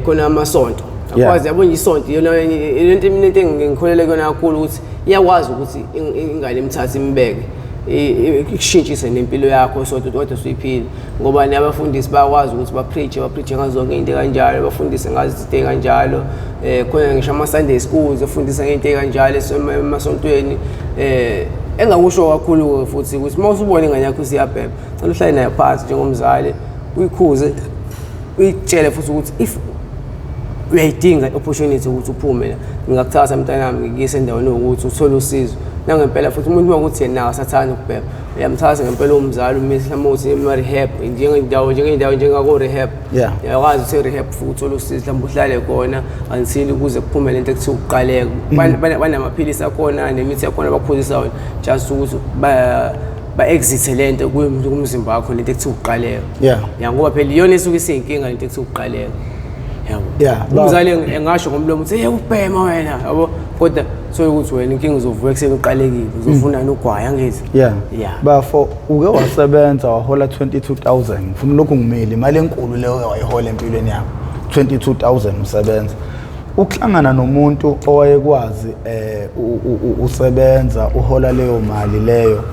khona amasonto. Akwazi, yabo nje, isonto iyona into mina into engikholele kuyona kakhulu ukuthi iyakwazi ukuthi ingane imthathe imbeke, ikushintshise nempilo yakho sonto kodwa usuyiphile, ngoba nabafundisi bayakwazi ukuthi ba-preach-e ngazo zonke into kanjalo, bafundise ngazo izinto ey'kanjalo. Khona ngisho ama-Sunday schools efundisa ngey'nto ey'kanjalo emasontweni. Engakusho kakhulu futhi ukuthi uma usubona ingane yakho isiyabhema, cela uhlale nayo phansi njengomzali, uyikhuze, uyitshele futhi ukuthi if uyayidinga i-opportunity ukuthi uphume la, ngingakuthatha mntanami ngikuyise endaweni yokuthi uthole usizo nangempela. Futhi umuntu uma kuthi yena akasathandi ukubhema, uyamthatha ngempela umzali umise mhlawumbe ukuthi ema-rehab, njengey'ndawo njengako-rehab. Uyakwazi ukuthi e-rehab futhi uthole usizo, mhlawumbe uhlale khona until kuze kuphume lento ekuthiwa ukuqaleka. Banamaphilisi akhona nemithi yakhona abakuphuzisa wona just ukuthi ba-exit-e lento kumzimba wakho, lento ekuthiwa ukuqaleka. Ya, ngoba phela iyona esuke isiyinkinga lento ekuthiwa ukuqaleka, yabo. Umzali engasho ngomlomo ukuthi, "Hey, ubhema wena," yabo, kodwa thola ukuthi wena inkinga uzovuka ekuseni uqalekile, uzofuna nogwaya, angithi? Yeah. Yeah. Bafo, uke wasebenza wahola 22,000. Ngifuna lokhu ngimele imali enkulu leyo wayihola empilweni yakho. 22,000 usebenza. Ukuhlangana nomuntu owayekwazi usebenza uhola leyo mali leyo,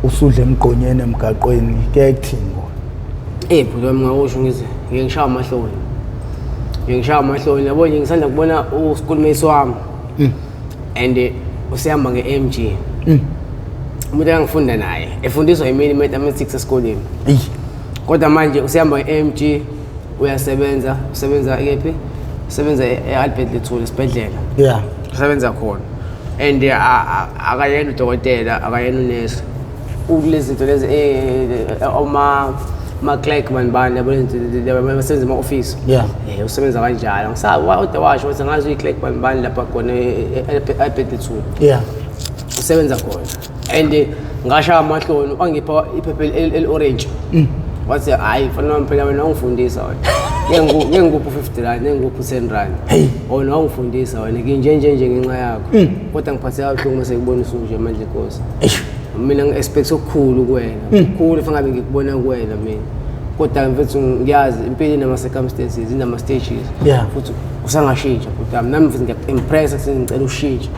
usudla emgqonyeni emgaqweni, kuyaye kuthini kuwe? Eh, bhuti wami, ngakusho ngize ngike ngishaya amahloni, ngike ngishaya amahloni, yabo nje. Ngisanda kubona uschoolmate wami and usehamba nge-AMG, umuntu engangifunda naye, efundiswa yimina i-mathematics esikoleni. Eyi. Kodwa manje usehamba nge-AMG, uyasebenza, usebenza kephi? Usebenza e-Albert Lethuli esibhedlela. Usebenza khona and akayena udokotela, akayena unesi, kulezi zinto lezi ama-clerk bani bani, yabo, lezi zinto basebenza ema-office. Usebenza kanjalo. Ngisabi kodwa washo ukuthi ngazi uyi-clerk bani bani lapha khona e-Albert Lethuli. Usebenza khona and ngashaya amahloni, wangipha iphepha eli-orange, wathi, "Hhayi mfana wami, phela wena wangifundisa wena. Ngeke ngikuphe u-50 rand, ngeke ngikuphe u-10 rand. Wena wangifundisa wena, nginje nje nje ngenxa yakho, kodwa ngiphatheka kabuhlungu uma sekubona usunje manje, Nkosi. Mina ngi-expect okukhulu kuwena, okukhulu fangabe ngikubona kuwena mina, kodwa mfethu ngiyazi impilo inama-circumstances, inama-stages. Futhi usangashintsha bhuti wami. Nami mfethu ngiyaku-impressa kuthi ngicela ushintshe,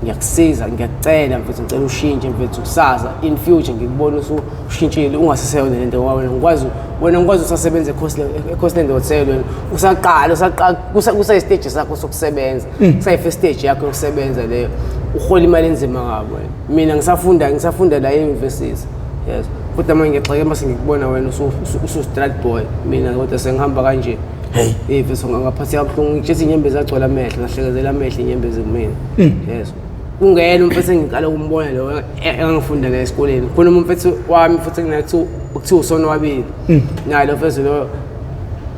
ngiyakusiza, ngiyakucela mfethu, ngicela ushintshe mfethu. Kusasa in future ngikubona usushintshile, ungaseseyona lento, ngoba wena ngikwazi, wena ngikwazi usasebenza eCostland Hotel, wena usaqala, usaqala, kusayi-stage sakho sokusebenza, kusayi-first stage yakho yokusebenza leyo, uhola imali enzima kabi wena. Mina ngisafunda, ngisafunda la e-university, yes, kodwa manje ngiyagxeka uma sengikubona wena usu-street boy, mina kodwa sengihamba kanje." Hey. Eh mfethu, ngaphatheka kabuhlungu, ngitshe inyembezi agcwala amehlo, ngahlekezela amehlo inyembezi kumina. Yes, kungena umfethu engiqala ukumbona lo engangifunda naye esikoleni khona, umfethu wami futhi enginaye kuthiwa uSonwabile. Naye lo mfethu lo,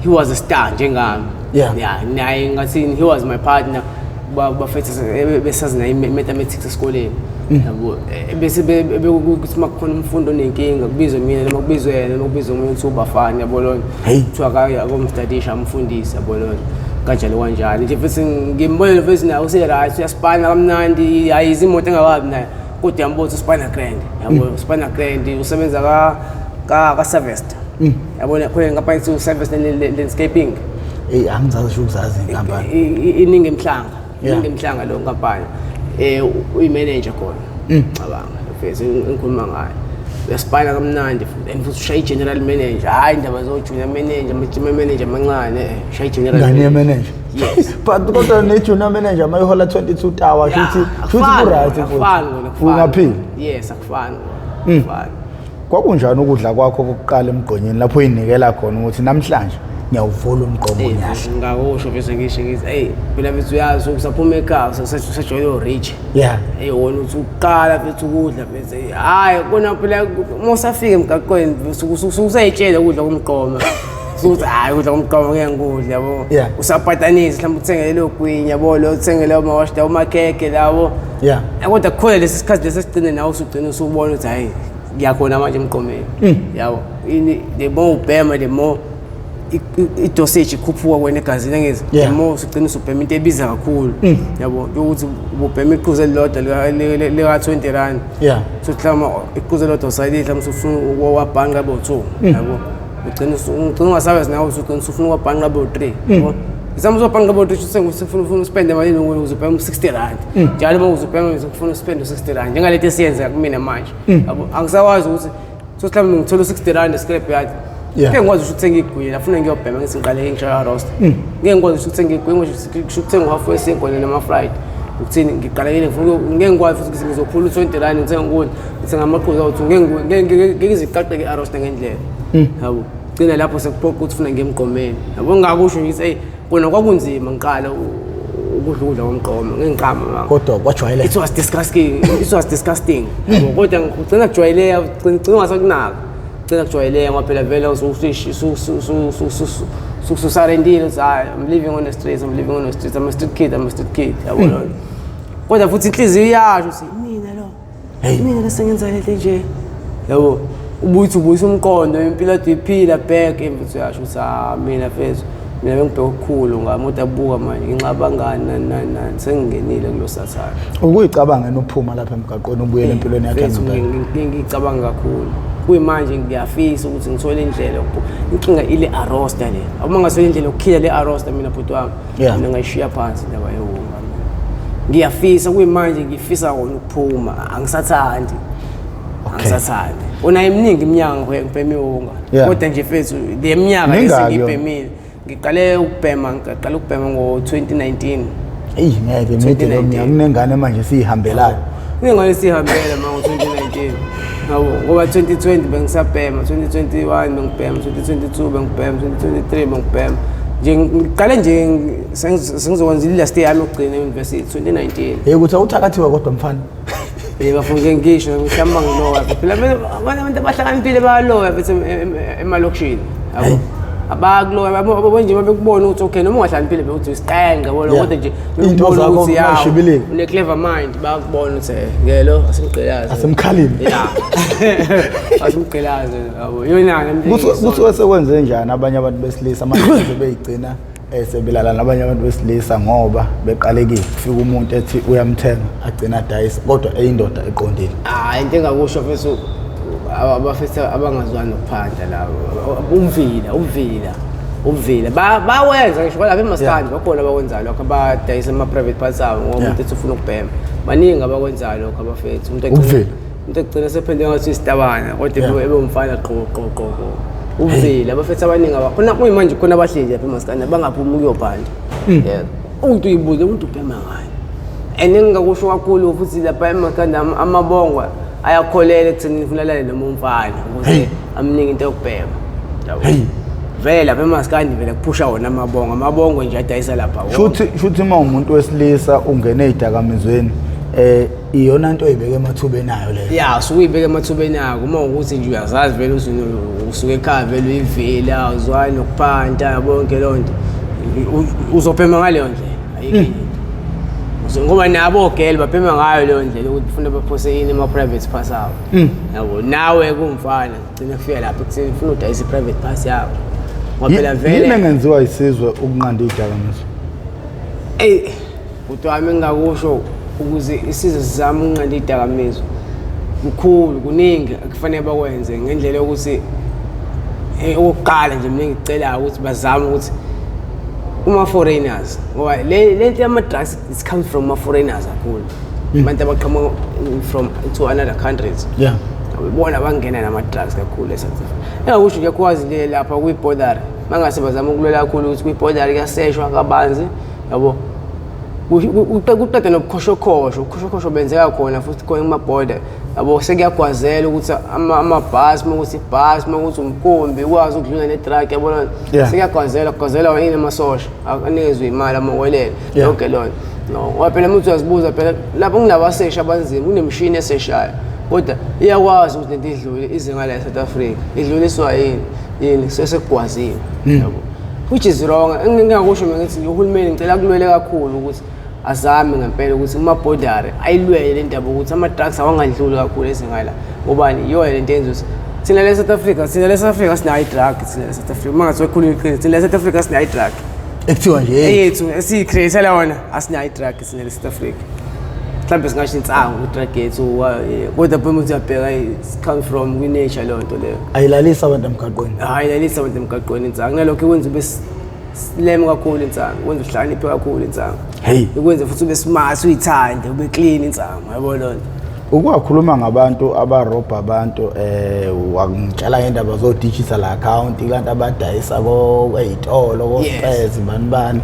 he was a star njengami. Yeah, naye ngathi he was my partner, bafethu besazi naye i-mathematics esikoleni, yabo. Bese bekuthi uma kukhona umfundi onenkinga kubizwe mina, noma kubizwe yena, noma kubizwe omunye kuthiwa uBafana, yabo lona. Hey. Kuthiwa akomstadisha, amfundise, yabo lona, kanjalo kanjalo nje. Futhi ngimbonele futhi naye use-right, uyaspana kamnandi, ayizi imoto engakabi naye, kodwa uyambona ukuthi uspana grand, yabo, uspana grand. Usebenza ka-Savest, yabona, khona inkampani ekuthiwa uSavest Landscaping. Eyi, angizazi sho ukuzazi inkampani. Iningi emhlanga. Iningi emhlanga leyo nkampani. Uyi-manager khona, cabanga mfethu engikhuluma ngayo. Uyaspana kamnandi futhi, and futhi ushaya i-general manager, hhayi indaba zo-junior manager, ama-junior manager amancane, ushaya i-general. Ngane ye-manager. Yes. But kodwa ne-junior manager mayihola 22 tawa, shuthi ku-right futhi. Akufani kona, akufani. Ungaphila. Yes, akufani kona, akufani. Kwakunjani ukudla kwakho kokuqala emgqonyeni, lapho uyinikela khona ukuthi namhlanje ngiyawuvula umgqomo, ngiyadla? Ngakusho bese ngisho ngithi, eyi, phela mfethu, uyazi usaphuma ekhaya, usajwayele o-rich. Eyi, wona uthi uqala mfethu ukudla mfethu, eyi, hhayi kona phela uma usafika emgaqweni usayitshela ukudla komgqomo, sukuthi hhayi, ukudla komgqomo ngeke ngikudle, yabo. Usapatanisa, mhlawumbe uthenge lelo gwinya, yabo, lo uthenge lawo mawashi lawo makhekhe lawo. Kodwa kukhona lesi sikhathi lesi esigcine nawe usugcina usubona ukuthi hhayi, ngiyakhona manje emgqomeni, yabo. Ini, the more ubhema, the more i-dosage ikhuphuka kwena egazini, angithi? The more usugcina usubhema into ebiza kakhulu, yabo, yokuthi ububhema iqhuzu elilodwa lika-R20. So mhlawumbe iqhuzu elilodwa usayilidla, mhlawumbe usufuna ukwabhanqa abo-two, yabo. Ugcina ungasawazi nawe, usugcina usufuna ukwabhanqa abo-three, yabo. Mhlawumbe uzobhanqa abo-three, usufuna uspende malini ukuze ubheme u-R60 njalo. Uma uzobhema ufuna uspende u-R60, njengalento esiyenzeka kumina manje, yabo. Angisakwazi ukuthi so mhlawumbe ngithola u-R60 scrap yard, ngeke ngikwazi ukuthi uthenge igwinya, afuna ngiyobhema, ngithi ngiqale ngishaya roster, ngeke ngikwazi ukuthi uthenge igwinya, ngisho ukuthenga uhafu wesinkwa nama-fried, ukuthini, ngiqalekile, ngifuna ngeke ngikwazi futhi ukuthi ngizophula u-R20 ngithenga ukudla, ngithenga amaqhuzu awu-two, ngeke iziqaqeke i-roster ngendlela, yabo. Gcina lapho sekuphoqa ukuthi funa ngiye emgqomeni, yabo. Ngingakusho ngithi, eyi, kona kwakunzima ngiqala ukudla ukudla komgqomo, ngeke ngiqamba manga. Kodwa kwajwayeleka. It was disgusting, it was disgusting, yabo. Kodwa ugcina kujwayeleka, ugcina ungasakunaka, ugcina kujwayeleka, ngoba phela vele ususarendile ukuthi hayi, I'm living on the streets, I'm living on the streets, I'm a street kid, I'm a street kid, yabo lona. Kodwa futhi inhliziyo iyasho ukuthi mina lo, mina lesengenza lento nje, yabo. Ubuthi ubuyisa umqondo impilo ade iphila back, mfethu, uyasho ukuthi ah, mina mfethu, mina bengibheka okukhulu ngami, kodwa buka manje, ngenxa abangani nani nani nani, sengingenile kulo sathane. Ukuyicabanga uphuma lapha emgaqweni ubuyele empilweni yakho Mfethu, yangempela? Ngicabanga kakhulu. Kuyimanje ngiyafisa ukuthi ngithole indlela inkinga ile arosta le, uma ngathola indlela yokukhila le arosta, mina bhuti wami, mina ngayishiya phansi indaba yowunga. Ngiyafisa, kuyimanje ngifisa kona ukuphuma, angisathandi. Angisathandi. Wona iminingi iminyaka ngibhema iwunga, kodwa nje mfethu, le minyaka Mingaki yona? esengiyibhemile, ngiqale ukubhema, ngiqale ukubhema ngo-2019. Eyi, ngeke mide lo mnyaka, kunengane manje siyihambelayo. Kunengane sihambela ma ngo-2019, yabo, ngoba 2020 bengisabhema, 2021 bengibhema, 2022 bengibhema, 2023 bengibhema nje. Ngiqale nje sengizokwenza i-last year yami yokugcina e-university 2019. Hey, ukuthi awuthakathiwe kodwa mfana. Bafuna ngisho mhlawumbe bangiloya phela abanye abantu abahlakaniphile, bayaloya futhi emalokishini, yabo, abakuloya yabo nje, babekubona ukuthi okay, noma ungahlakaniphile bekuthi isiqenge, yabo, kodwa nje Iy'nto bekubona zakho ukuthi ya, mayishibilika. une-clever mind, bayakubona ukuthi ngelo asimgqilaze. Asimkhalimi. Ya, asimgqilaze, yabo, yona Kusuke sekwenze njani abanye abantu besilisa manje beyigcina sebelala nabanye abantu besilisa ngoba beqalekile, kufika umuntu ethi uyamthenga, agcina adayisa, kodwa eyindoda eqondile? Ah, into engakusho mfethu, abafethu abangazwani nokuphanda labo, umvila, umvila, umvila bawenza ngisho kwalapha emaskandi, bakhona abakwenzayo lokho, abadayisa ama-private parts abo ngoba umuntu ethi ufuna ukubhema. Baningi abakwenzayo lokho abafethu, umuntu Ubuvila. Umuntu egcina sephenduke ngathi uyisitabana, kodwa ebe umfana qo qo qo qo. Ubuvila, abafethu abaningi abakhona kuyimanje, khona abahleli lapha emaskandi abangaphumi ukuyobhanda. Yeah, umuntu uyibuze umuntu ubhema ngani. And engingakusho kakhulu futhi lapha emakhanda, amabongwa ayakholela ekuthenini ufuna alale noma umfana ukuze amnike into yokubhema, yabo. Vele lapha emaskandi vele kuphusha wona amabongo, amabongo nje adayisa lapha wonke. Shuthi uma umuntu wesilisa ungene ey'dakamizweni, iyona nto oyibeka emathubeni ayo leyo. Ya, usuke uyibeka emathubeni akho uma ukuthi nje uyazazi vele usuke ekhaya vele uyivila, uzwani nokuphanta, yabo, yonke leyo nto. Uzobhema ngaleyo ndlela, ayikho enye into. Ngoba nabo ogele babhema ngayo leyo ndlela ukuthi ufuna baphose ini ama-private parts abo, yabo. Nawe kumfana gcina kufika lapho ekutheni ufuna udayisa i-private parts yakho, ngoba phela Yini vele engenziwa isizwe ukunqanda iy'dakamizwa? Eyi, bhuti wami, engingakusho ukuze isizwe sizame ukunqanda iy'dakamizwa, kukhulu, kuningi ekufanele bakwenze ngendlela yokuthi, okokuqala nje mina engikucelayo ukuthi bazame ukuthi kuma-foreigners, ngoba le nto yama-drugs, it comes from ama-foreigners kakhulu, abantu abaqhamuka from to another countries. Bona bangena nama-drugs kakhulu e-South Africa. Engakusho nje kwazi nje lapha kwi-border, mangase bazama ukulwela kakhulu ukuthi kwi-border kuyaseshwa kabanzi, yabo. Kuqeda nobukhoshokosho, ubukhoshokhosho benzeka khona futhi khona kuma-border, yabo. Sekuyagwazela ukuthi amabhasi, uma kuthi ibhasi, uma kuthi umkhumbi ukwazi ukudlula ne-drug, yabona. Sekuyagwazela, kugwazelwa yini amasosha anikezwe imali amawelele yonke leyo nto. No, ngoba phela uma uthi uyazibuza phela lapho kunabaseshi abanzima, kunemishini eseshayo, kodwa iyakwazi ukuthi lento idlule ize ngala e-South Africa, idluliswa yini yini sesekugwaziwe, yabo, which is wrong. Engingakusho mina ngithi uhulumeni ngicela kulwele kakhulu ukuthi azame ngempela ukuthi kuma-border ayilwele le ndaba ukuthi ama-drugs awangadluli kakhulu ezingala, ngobani iyona lento yenza ukuthi thina le South Africa, thina le South Africa sinayo i-drug. Thina le South Africa, uma ngathi wekhuluma iqiniso, thina le South Africa sinayo i-drug ekuthiwa nje eyethu esiyi-create-ela yona. Asinayo i-drug thina le South Africa. Mhlawumbe singasho insangu i-drug yethu, kodwa phela ukuthi uyabheka, it comes from kwi-nature leyo nto leyo. Ayilalisa abantu emgaqweni. Hayi, lalisa abantu emgaqweni insangu. Nalokho ikwenza ube slim kakhulu insangu, ikwenza uhlakaniphe kakhulu insangu. Hey. Ikwenza futhi ube smart, uyithande, ube clean insangu, yabo loo nto. Ukwakhuluma ngabantu abarobha abantu, wangitshela ngendaba zo digital account kulantu abadayisa ko eyitolo, ko Spurs, bani bani,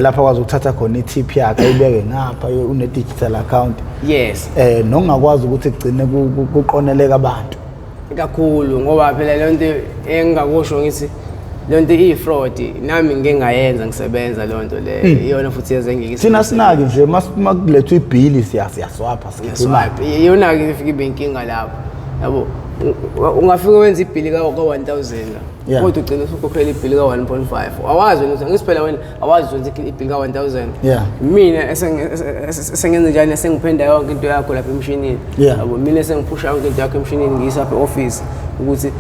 lapha kwazi ukuthatha khona i-tip yakhe ayibeke ngapha une digital account. Nokungakwazi ukuthi kugcine kuqoneleka abantu. Kakhulu, ngoba phela leyo nto engingakusho ngithi leyo nto iyi-fraud. Nami ngike ngayenza ngisebenza leyo nto leyo, iyona futhi yenze ngike Thina sinaki nje makulethwa ibhili siyaswapha, sikhipha imali. Swipe iyona-ke ifike ibe inkinga lapho, yabo. Ungafike wenza ibhili ka-1000, kodwa ugcine usukhokhela ibhili ka-1.5. Awazi wena ukuthi angithi phela wena awazi wenza ibhili ka-1000. Mina esengenze njani, esengiphenda yonke into yakho lapha emshinini, yabo. Mina esengiphusha yonke into yakho emshinini, ngiyisa apha e-office ukuthi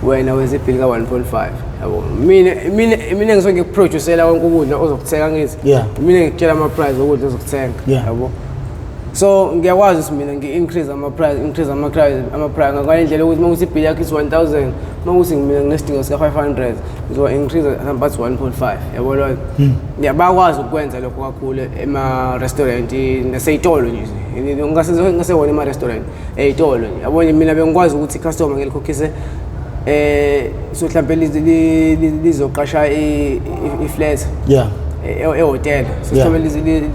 wena wenza ibhili ka-1.5, yabo. Mina ngisuke ngikuproducela konke ukudla ozokuthenga, ngithi mina ngikutshela ama-price okudla ozokuthenga, yabo. So ngiyakwazi ukuthi mina ngi-increase ama-price, increase ama-price ngale ndlela yokuthi uma kuthi ibhili yakho is 1000, uma kuthi mina nginesidingo sika-500, ngizowa-increase mhlawumbe bathi 1.5, yabo leyo. Ya, bayakwazi ukukwenza lokho kakhulu ema-restaurant nasey'tolo nje, ngasewona ema-restaurant, ey'tolo nje, yabo nje. Mina bengikwazi ukuthi i-customer ngilikhokhise so mhlawumbe lizoqasha i-flat ehhotela. So mhlawumbe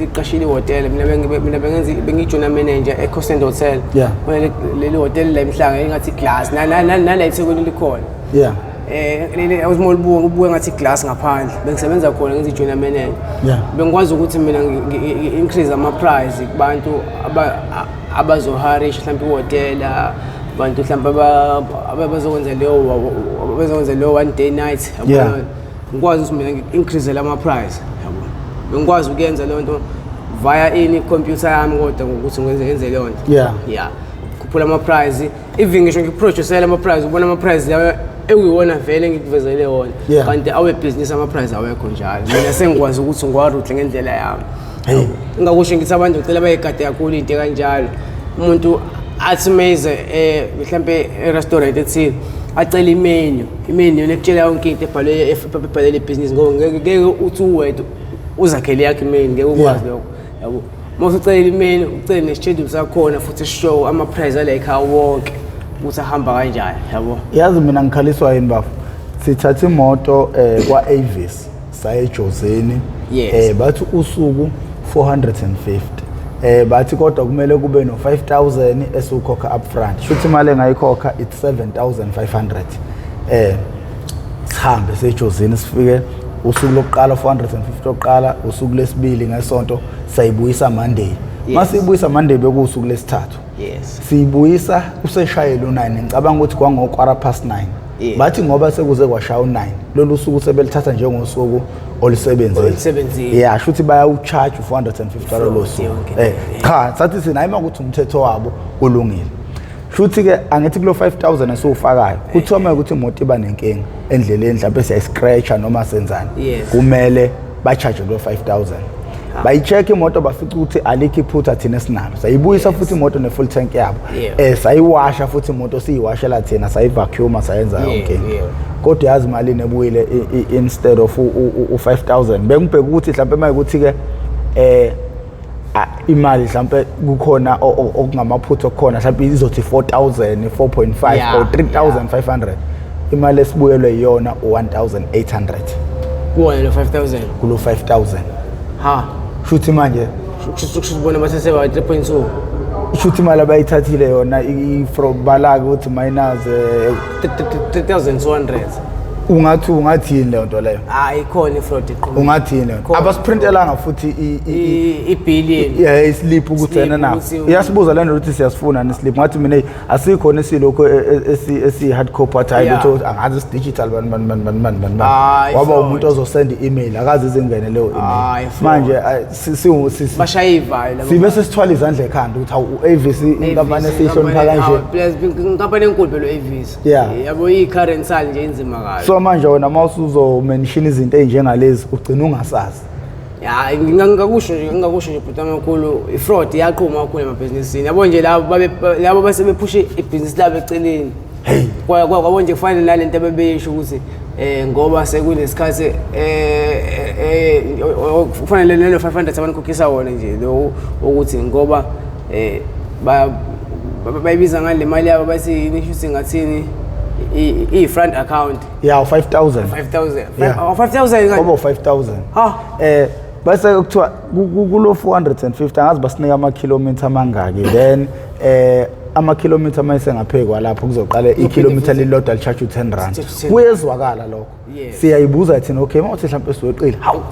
liqashile ihhotela. Mina bengenza, bengiyi-junior manager e-Crescent Hotel. Khona leli hhotela la eMhlanga engathi glass, nala eThekwini likhona. Leli awuthi ulibuka ubuke ngathi glass ngaphandle. Bengisebenza khona ngenza i-junior manager. Bengikwazi ukuthi mina increase ama-price kubantu abazoharisha mhlawumbe ihhotela, abantu mhlawumbe abazokwenza leyo one day night, yabo. Ngikwazi ukuthi mina ngi-increase ama-price, yabo. Bengikwazi ukuyenza leyo nto via ini, computer yami, kodwa ngokuthi ngenze leyo nto. Yeah, khuphula ama-price, even ngisho ngikuproducela ama-price, ubona ama-price lawa ekuyiwona vele ngikuvezele wona, kanti awebhizinisi ama-price awekho njalo. Mina sengikwazi ukuthi ngiwa-route ngendlela yami. Hey. Engakusho ngithi abantu ngicela bayigade kakhulu into kanjalo. Umuntu athi meze mhlambe e-restaurant ethile acela imenu, imenu yona ekutshela yonke into ebhalwe ebhalele ibhizinisi, ngoba ngeke uthi uwedwa uzakhele yakho imenu, ngeke ukwazi lokho, yabo. Uma usucela imenu, ucele ne-schedule sakhona futhi esishow ama-price ala ekhaya wonke ukuthi ahamba kanjani, yabo. Yazi mina ngikhaliswa yini, bafo? Sithatha imoto kwa Avis saye eJozini. Bathi usuku 450, bathi kodwa kumele kube no 5000 esukhokha upfront. Shuthi imali engayikhokha it's 7500. Sihambe sejozini, sifike usuku lokuqala 450 oqala, usuku lesibili ngesonto sayibuyisa Monday. Masiyibuyisa Monday bekuwusuku lesithathu. Siyibuyisa useshayela u9, ngicabanga ukuthi kwango 9:15. Bathi ngoba sekuze kwashaya u9, lolu suku sebelithatha njengosuku olusebenzile. Olusebenzile. Yeah, shuthi bayawucharge u450 lolo suku. Yonke. Cha, sathi sina hayi, makuthi umthetho wabo ulungile. Shuthi ke angithi kulo 5000 esiwufakayo kuthiwa uma ukuthi imoto iba nenkinga endleleni, mhlawumbe siyayiscratcha noma senzani, kumele ba-charge lo 5000. Bayi-check imoto, bafica ukuthi alikho iphutha thina esinalo. Sayibuyisa futhi imoto ne-full tank yabo. Sayiwasha futhi imoto, siyiwashela thina, sayivacuuma, sayenza yonke into. Kodwa yazi malini ebuyile instead of u-5000? Bengibheka ukuthi mhlawumbe uma ukuthi ke Imali mhlambe kukhona okungamaphutha okukhona, mhlambe izothi 4000, 4.5 or 3500. Imali esibuyelwe iyona u1800 Kuwona lo 5000? Kulo 5000. Ha. Shuthi manje Kusho bona basese 3.2. Shuthi imali abayithathile yona from balaka ukuthi minus 3200. Ungathi yini leyo nto leyo? Hayi, ikhona ifraud iqhubeka. Ungathi yini leyo nto? Khona. Abasiprintelanga futhi Ibillion. Yeah, islip ukuthi Islip yena na iyasibuza le nto ukuthi siyasifuna neslip. Ngathi mina, "Hey, asikhona esilokho esi hard copy." Wathi hayi, lutho, angazi isi digital, bani bani bani bani bani bani. Hayi, Waba fraud. umuntu ozosenda i-email, akaze izingene leyo email. Hayi, fraud. Manje Bashaya ivayo labo. Sibe sesithwala izandla ekhanda ukuthi hawu, u-Avis, inkampani esiyihlonipha kanje. Plus inkampani enkulu phela u-Avis. Yabo, i-current sale nje inzima kabi. So manje wena uma usuzomention izinto ey'njengalezi ugcina ungasazi. Ya, ngingakusho nje bhuti amakhulu, i-fraud iyaqhuma kakhulu emabhizinisini. Yabo nje labo labo basebephushe ibhizinisi labo eceleni. Hey. Kwabo nje kufana nalento abebeyisho ukuthi ngoba sekunesikhathi kufanele lelo 500 abanikhokhisa wona nje lo, ukuthi ngoba bayibiza ngale mali yabo, bathi yini, shuthi ngathini, i-front account. Ya, 5000. 5000. Yeah. Oh, 5000 Kwaba 5000. Ha. Bese kuthiwa kulo 450, angazi basinika amakhilomitha amangaki, then amakhilomitha mayisengaphekwa lapho kuzoqala ikhilomitha lilodwa li-charge u10 rand. Charge u-10. Kuyezwakala lokho. Siyayibuza thina, okay, mawuthi mhlawumbe siweqile, hawu,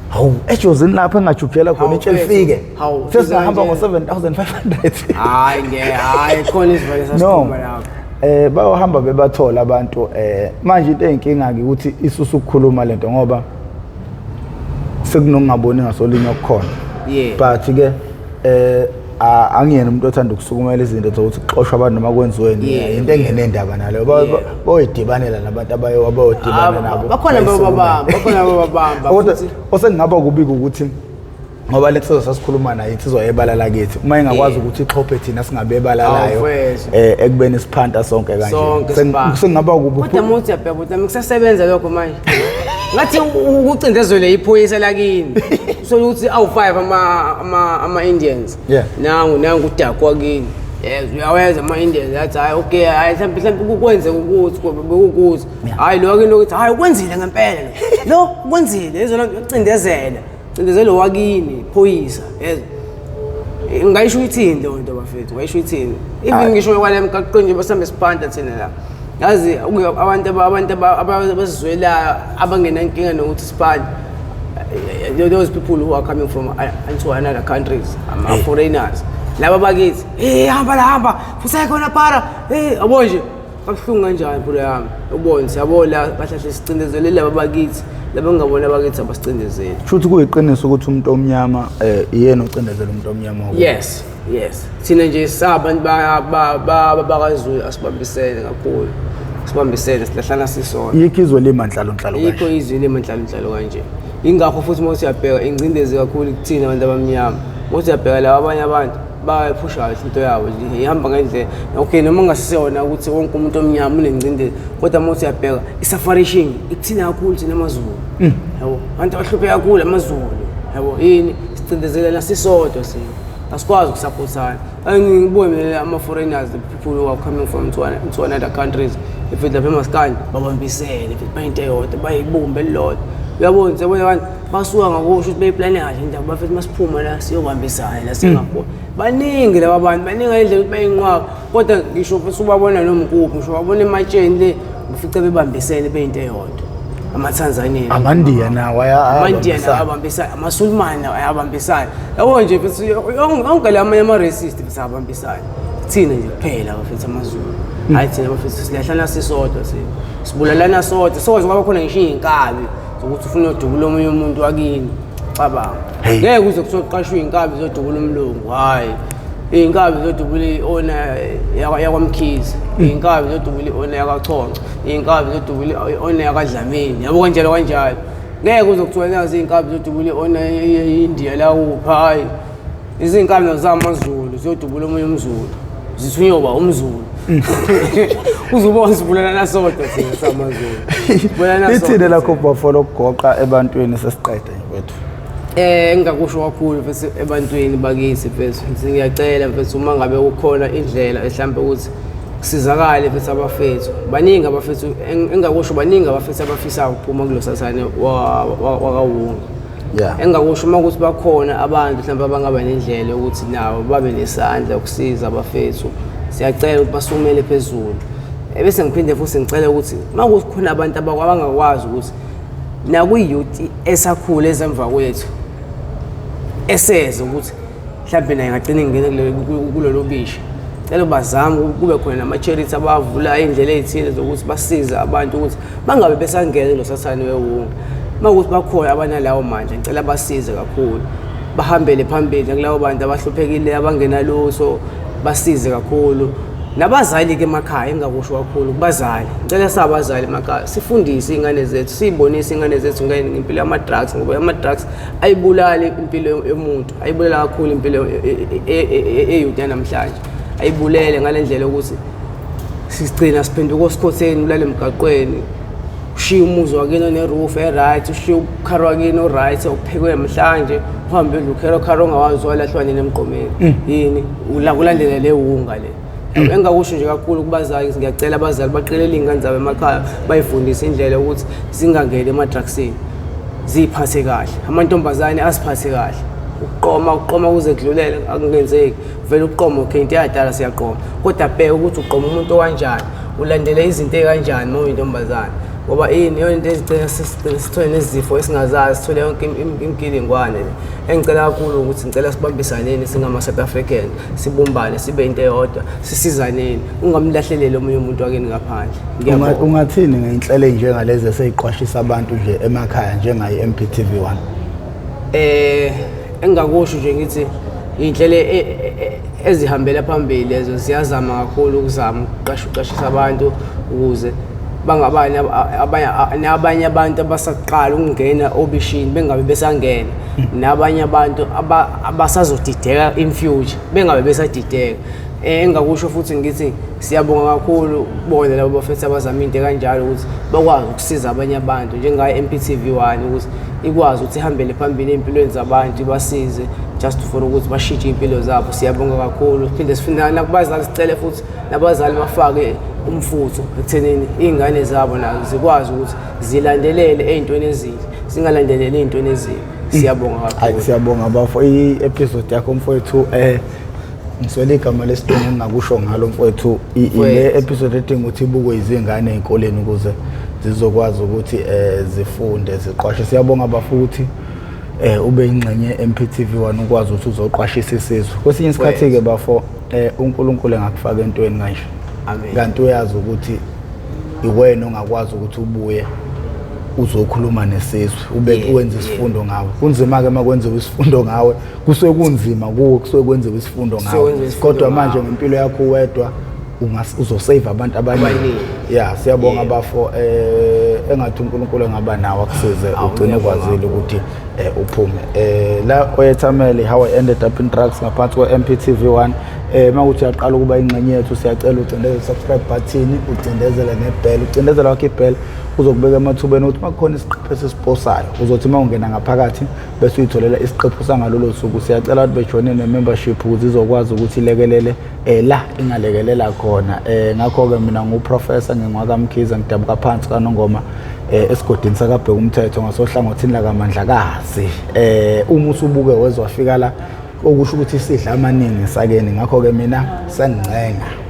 hawu, ejozini lapho engajubhela khona itshe lifike, Hawu, sesingahamba kanje. ngo-7500. Hayi nge, hayi, khona isivale No. sasikhuluma lapho. Bayohamba bebathola abantu. Manje into eyinkinga ke ukuthi isusa ukukhuluma lento ngoba sekunokungaboni ngasolinye okukhona. But ke angiyena umuntu othanda ukusukumela izinto zokuthi kuxoshwe abantu noma kwenziweni. Into engenendaba naleyo. Bayoyidibanela nabantu abayodibana nabo. Bakhona Bayisukumele. ababamba, bakhona ababamba Kodwa futhi. osengingaba kubika ukuthi ngoba le nsizwa sasikhuluma naye, insizwa yebala lakithi, uma ingakwazi ukuthi ixhophe thina singabebala layo Awu, mfethu. Ekubeni siphanta sonke kanje. Sonke siphanta. Sengingaba kubi. Kodwa uma uthi uyabheka ukuthi nami kusasebenza lokho manje, ngathi ukucindezele iphoyisa lakini, uthole ukuthi awu-5 ama-Indians. Nangu udakwa kini. Yes, uyawenza ama-Indians athi hhayi, okay, hhayi, mhlawumbe kwenzeka ukuthi bekukuthi hhayi, lo wakini lokuthi hhayi, ukwenzile ngempela lo, lo ukwenzile, yezwa loo nto, ucindezela cindezelo wakini phoyisa, yezwa. Ngayisho ithini leyo nto bafethu, ngayisho ithini? Even ngisho kwale mgaqweni nje basambe siphanta thina la, yazi abantu abasizwelayo abangenankinga nokuthi siphante, those people who are coming from into another countries, ama foreigners laba bakithi, hey, hamba la, hamba fusekhona para, hey, yabo nje kabuhlungu kanjani impilo yami, ubone siyabo la kahle kahle sicindezele laba bakithi, laba ngabona bakithi abasicindezeli. Shuthi kuyiqiniso ukuthi umuntu omnyama iyena ocindezela umuntu omnyama wokuba. Yes, thina nje sabantu bakaZulu asibambisene kakhulu, sibambisene, silahlana sisona. Yikho izwe limanhlalo nhlalo Yikho kanje. Izwe limanhlalo nhlalo kanje, ingakho futhi uma usiyabheka ingcindezi kakhulu kuthina abantu abamnyama. Uma usiyabheka laba abanye abantu bayaphusha kahle into yabo nje, ihamba ngendlela, okay, noma kungasiyona ukuthi wonke umuntu omnyama unengcindezi, kodwa uma usiyabheka i-sufferation ikuthina kakhulu thina amaZulu, yabo, abantu abahluphe kakhulu amaZulu, yabo, yini sicindezelana sisodwa sina, asikwazi ukusupportana. Ngibone mina ama-foreigners, the people who are coming from to another countries, if lapha emaskandi babambisene, if bayinto eyodwa, bayibumbe elilodwa, uyabona, siyabona abantu basuka ngakusho ukuthi beyiplane kahle indaba bafethu, masiphuma la siyobambisana la singakhona. Baningi laba bantu, baningi ngale ndlela ukuthi bayinqwaba, kodwa ngisho futhi ubabona noma kuphi, ngisho ubabona ematsheni le, ufice bebambisene beyinto eyodwa, amaTanzania. Amandiya nawo Amandiya nawo ayabambisana. ayabambisana, amaSulumane nawo ayabambisana, yabo nje futhi yonke la amanye ama-racist futhi ayabambisana. Thina nje kuphela bafethu amaZulu, hhayi, thina bafethu silahlana sisodwa, thina sibulalana sodwa, sokwazi kwaba khona ngisho iy'nkabi zokuthi ufuna uyodubula omunye umuntu wakini, cabanga. Hey. Ngeke kuze kuthiwa kuqashwe iy'nkabi zodubula umlungu, hhayi, iy'nkabi zodubula i-owner yakwaMkhize, iy'nkabi zodubula i-owner yakwaChonco, iy'nkabi zodubula i-owner yakwaDlamini, yabo, kanjalo kanjalo. Ngeke kuze kuthiwa nazi iy'nkabi zodubula i-owner ye-India la kuphi, hhayi, izinkabi nazo zamaZulu ziyodubula omunye umZulu, zithunywe uba umZulu, uzubona sibulala sodwa thina samaZulu. Sibulala Ithini sodwa lakho thina. bafo lokugoqa ebantwini sesiqede nje kwethu? Engingakusho kakhulu mfethu ebantwini bakithi mfethu, ngithi ngiyacela mfethu uma ngabe kukhona indlela mhlampe ukuthi kusizakale mfethu abafethu. Baningi abafethu engingakusho, baningi abafethu abafisayo ukuphuma kulo sathane wakawunga. Engingakusho uma ukuthi bakhona abantu mhlawumbe abangaba nendlela yokuthi nabo babe nesandla ukusiza abafethu, siyacela ukuthi basukumele phezulu. Ebese ngiphinde futhi ngicela ukuthi uma kukhona abantu abangakwazi ukuthi nakwi-youth esakhula ezemva kwethu eseze ukuthi mhlawumbe naye ngagcina ngingene kulolu bishi, cela bazame kube khona nama-charity abavula iy'ndlela ey'thile zokuthi basize abantu ukuthi bangabe besangena kulo sathane wewunga. Uma kuwukuthi bakhona abanalawo mandla, ngicela basize kakhulu, bahambele phambili nakulabo bantu abahluphekile abangenalutho, basize kakhulu. Nabazali-ke emakhaya, engingakusho kakhulu kubazali, ngicela sabazali emakhaya sifundise iy'ngane zethu, siyibonise iy'ngane zethu ngempilo yama-drugs, ngoba ama-drugs ayibulali impilo yomuntu, ayibulala kakhulu impilo eyouth yanamhlanje, ayibulele ngale ndlela yokuthi sigcina siphenduka osikhotheni, ulale emgaqweni, ushiye umuzi wakini oneroof e-right, ushiye ukhari wakini o-right okuphekwe namhlanje, uhambe udle ukhero khari ongawazi walahlwa nini emgqomeni. Yini kulandela le wunga le. Engingakusho nje kakhulu kubazali, ngiyacela abazali baqelele iy'ngane zabo emakhaya, bayifundise indlela yokuthi zingangeni ema-drugsini, ziy'phathe kahle. Amantombazane aziphathe kahle. Ukuqoma, ukuqoma kuze kudlulele akungenzeki. Vele ukuqoma, okay, into yadala siyaqoma, kodwa bheka ukuthi uqoma umuntu okanjani, ulandele izinto ey'kanjani uma uyintombazane, ngoba ini yona into ezigcina sithole nezifo esingazazi, sithole yonke imigilingwane le. Engicela kakhulu ukuthi ngicela sibambisaneni singama-South African, sibumbane sibe into eyodwa, sisizaneni, ungamlahleleli omunye umuntu wakini ngaphandle. Ngiyabonga. Ungathini ngey'nhlelo ey'njengalezi esey'qwashisa abantu nje emakhaya njengayo i-MPTV 1? Engingakusho nje ngithi iy'nhlelo ezihambela phambili lezo ziyazama kakhulu ukuzama ukuqashisa abantu ukuze bangabani nabanye abantu abasaqala ukungena obishini bengabe besangena, nabanye abantu abasazodideka in future bengabe besadideka. Engingakusho futhi ngithi siyabonga kakhulu kubona labo bafethu abazama into kanjalo ukuthi bakwazi ukusiza abanye abantu njengayo MPTV 1 ukuthi ikwazi ukuthi ihambele phambili ey'mpilweni zabantu, ibasize just for ukuthi bashintshe iy'mpilo zabo. Siyabonga kakhulu. Siphinde sifuna nakubazali, sicele futhi nabazali bafake umfutho ekuthenini iy'ngane zabo nazo zikwazi ukuthi zilandelele ey'ntweni ezinhle, zingalandeleli ey'ntweni ezimbi. Siyabonga Hayi, kakhulu. siyabonga bafo. I-episode yakho mfowethu, ngiswele igama lesidingo engingakusho ngalo mfowethu. Le episode edinga ukuthi ibukwe izingane ey'koleni ukuze zizokwazi ukuthi zifunde ziqwashe. Siyabonga bafo ukuthi ube ingxenye MPTV 1 ukwazi ukuthi uzoqwashisa isizwe. Kwesinye isikhathi-ke bafo, uNkulunkulu engakufaka entweni kanje. Amen. Kanti uyazi ukuthi iwena ongakwazi ukuthi ubuye uzokhuluma nesizwe, ube wenza isifundo ngawe. Kunzima-ke uma kwenziwa isifundo ngawe, kusuke kunzima kuwe, kusuke kwenziwa isifundo ngawe. Kwenziwa isifundo Kodwa manje ngawe. ngempilo yakho wedwa uzosave abantu abaningi. Abaningi. Ya, siyabonga bafo, engathi uNkulunkulu engaba nawe akusize ugcine Ngiyabonga. ukwazile ukuthi uphume. La oyethamele How I Ended Up in Drugs ngaphansi kwe MPTV 1. Mawuthi uyaqala ukuba ingxenye yethu, siyacela ucindezele subscribe button, ucindezele nebell. Ucindezela wakho ibell uzokubeka emathubeni ukuthi makukhona isiqephu esisiposayo, uzothi uma ungena ngaphakathi bese uyitholela isiqephu sangalolo suku. Siyacela ukuthi bejoyine ne-membership ukuze izokwazi ukuthi ilekelele la ingalekelela khona. Ngakho-ke mina nguProfessor ngingwakaMkhize, ngidabuka phansi kaNongoma, esigodini sakaBheka umthetho ngasohlangothini lakaMandlakazi. Uma usubuke wezwa wafika la, okusho ukuthi isidla amaningi esakeni. Ngakho-ke mina sengincenga.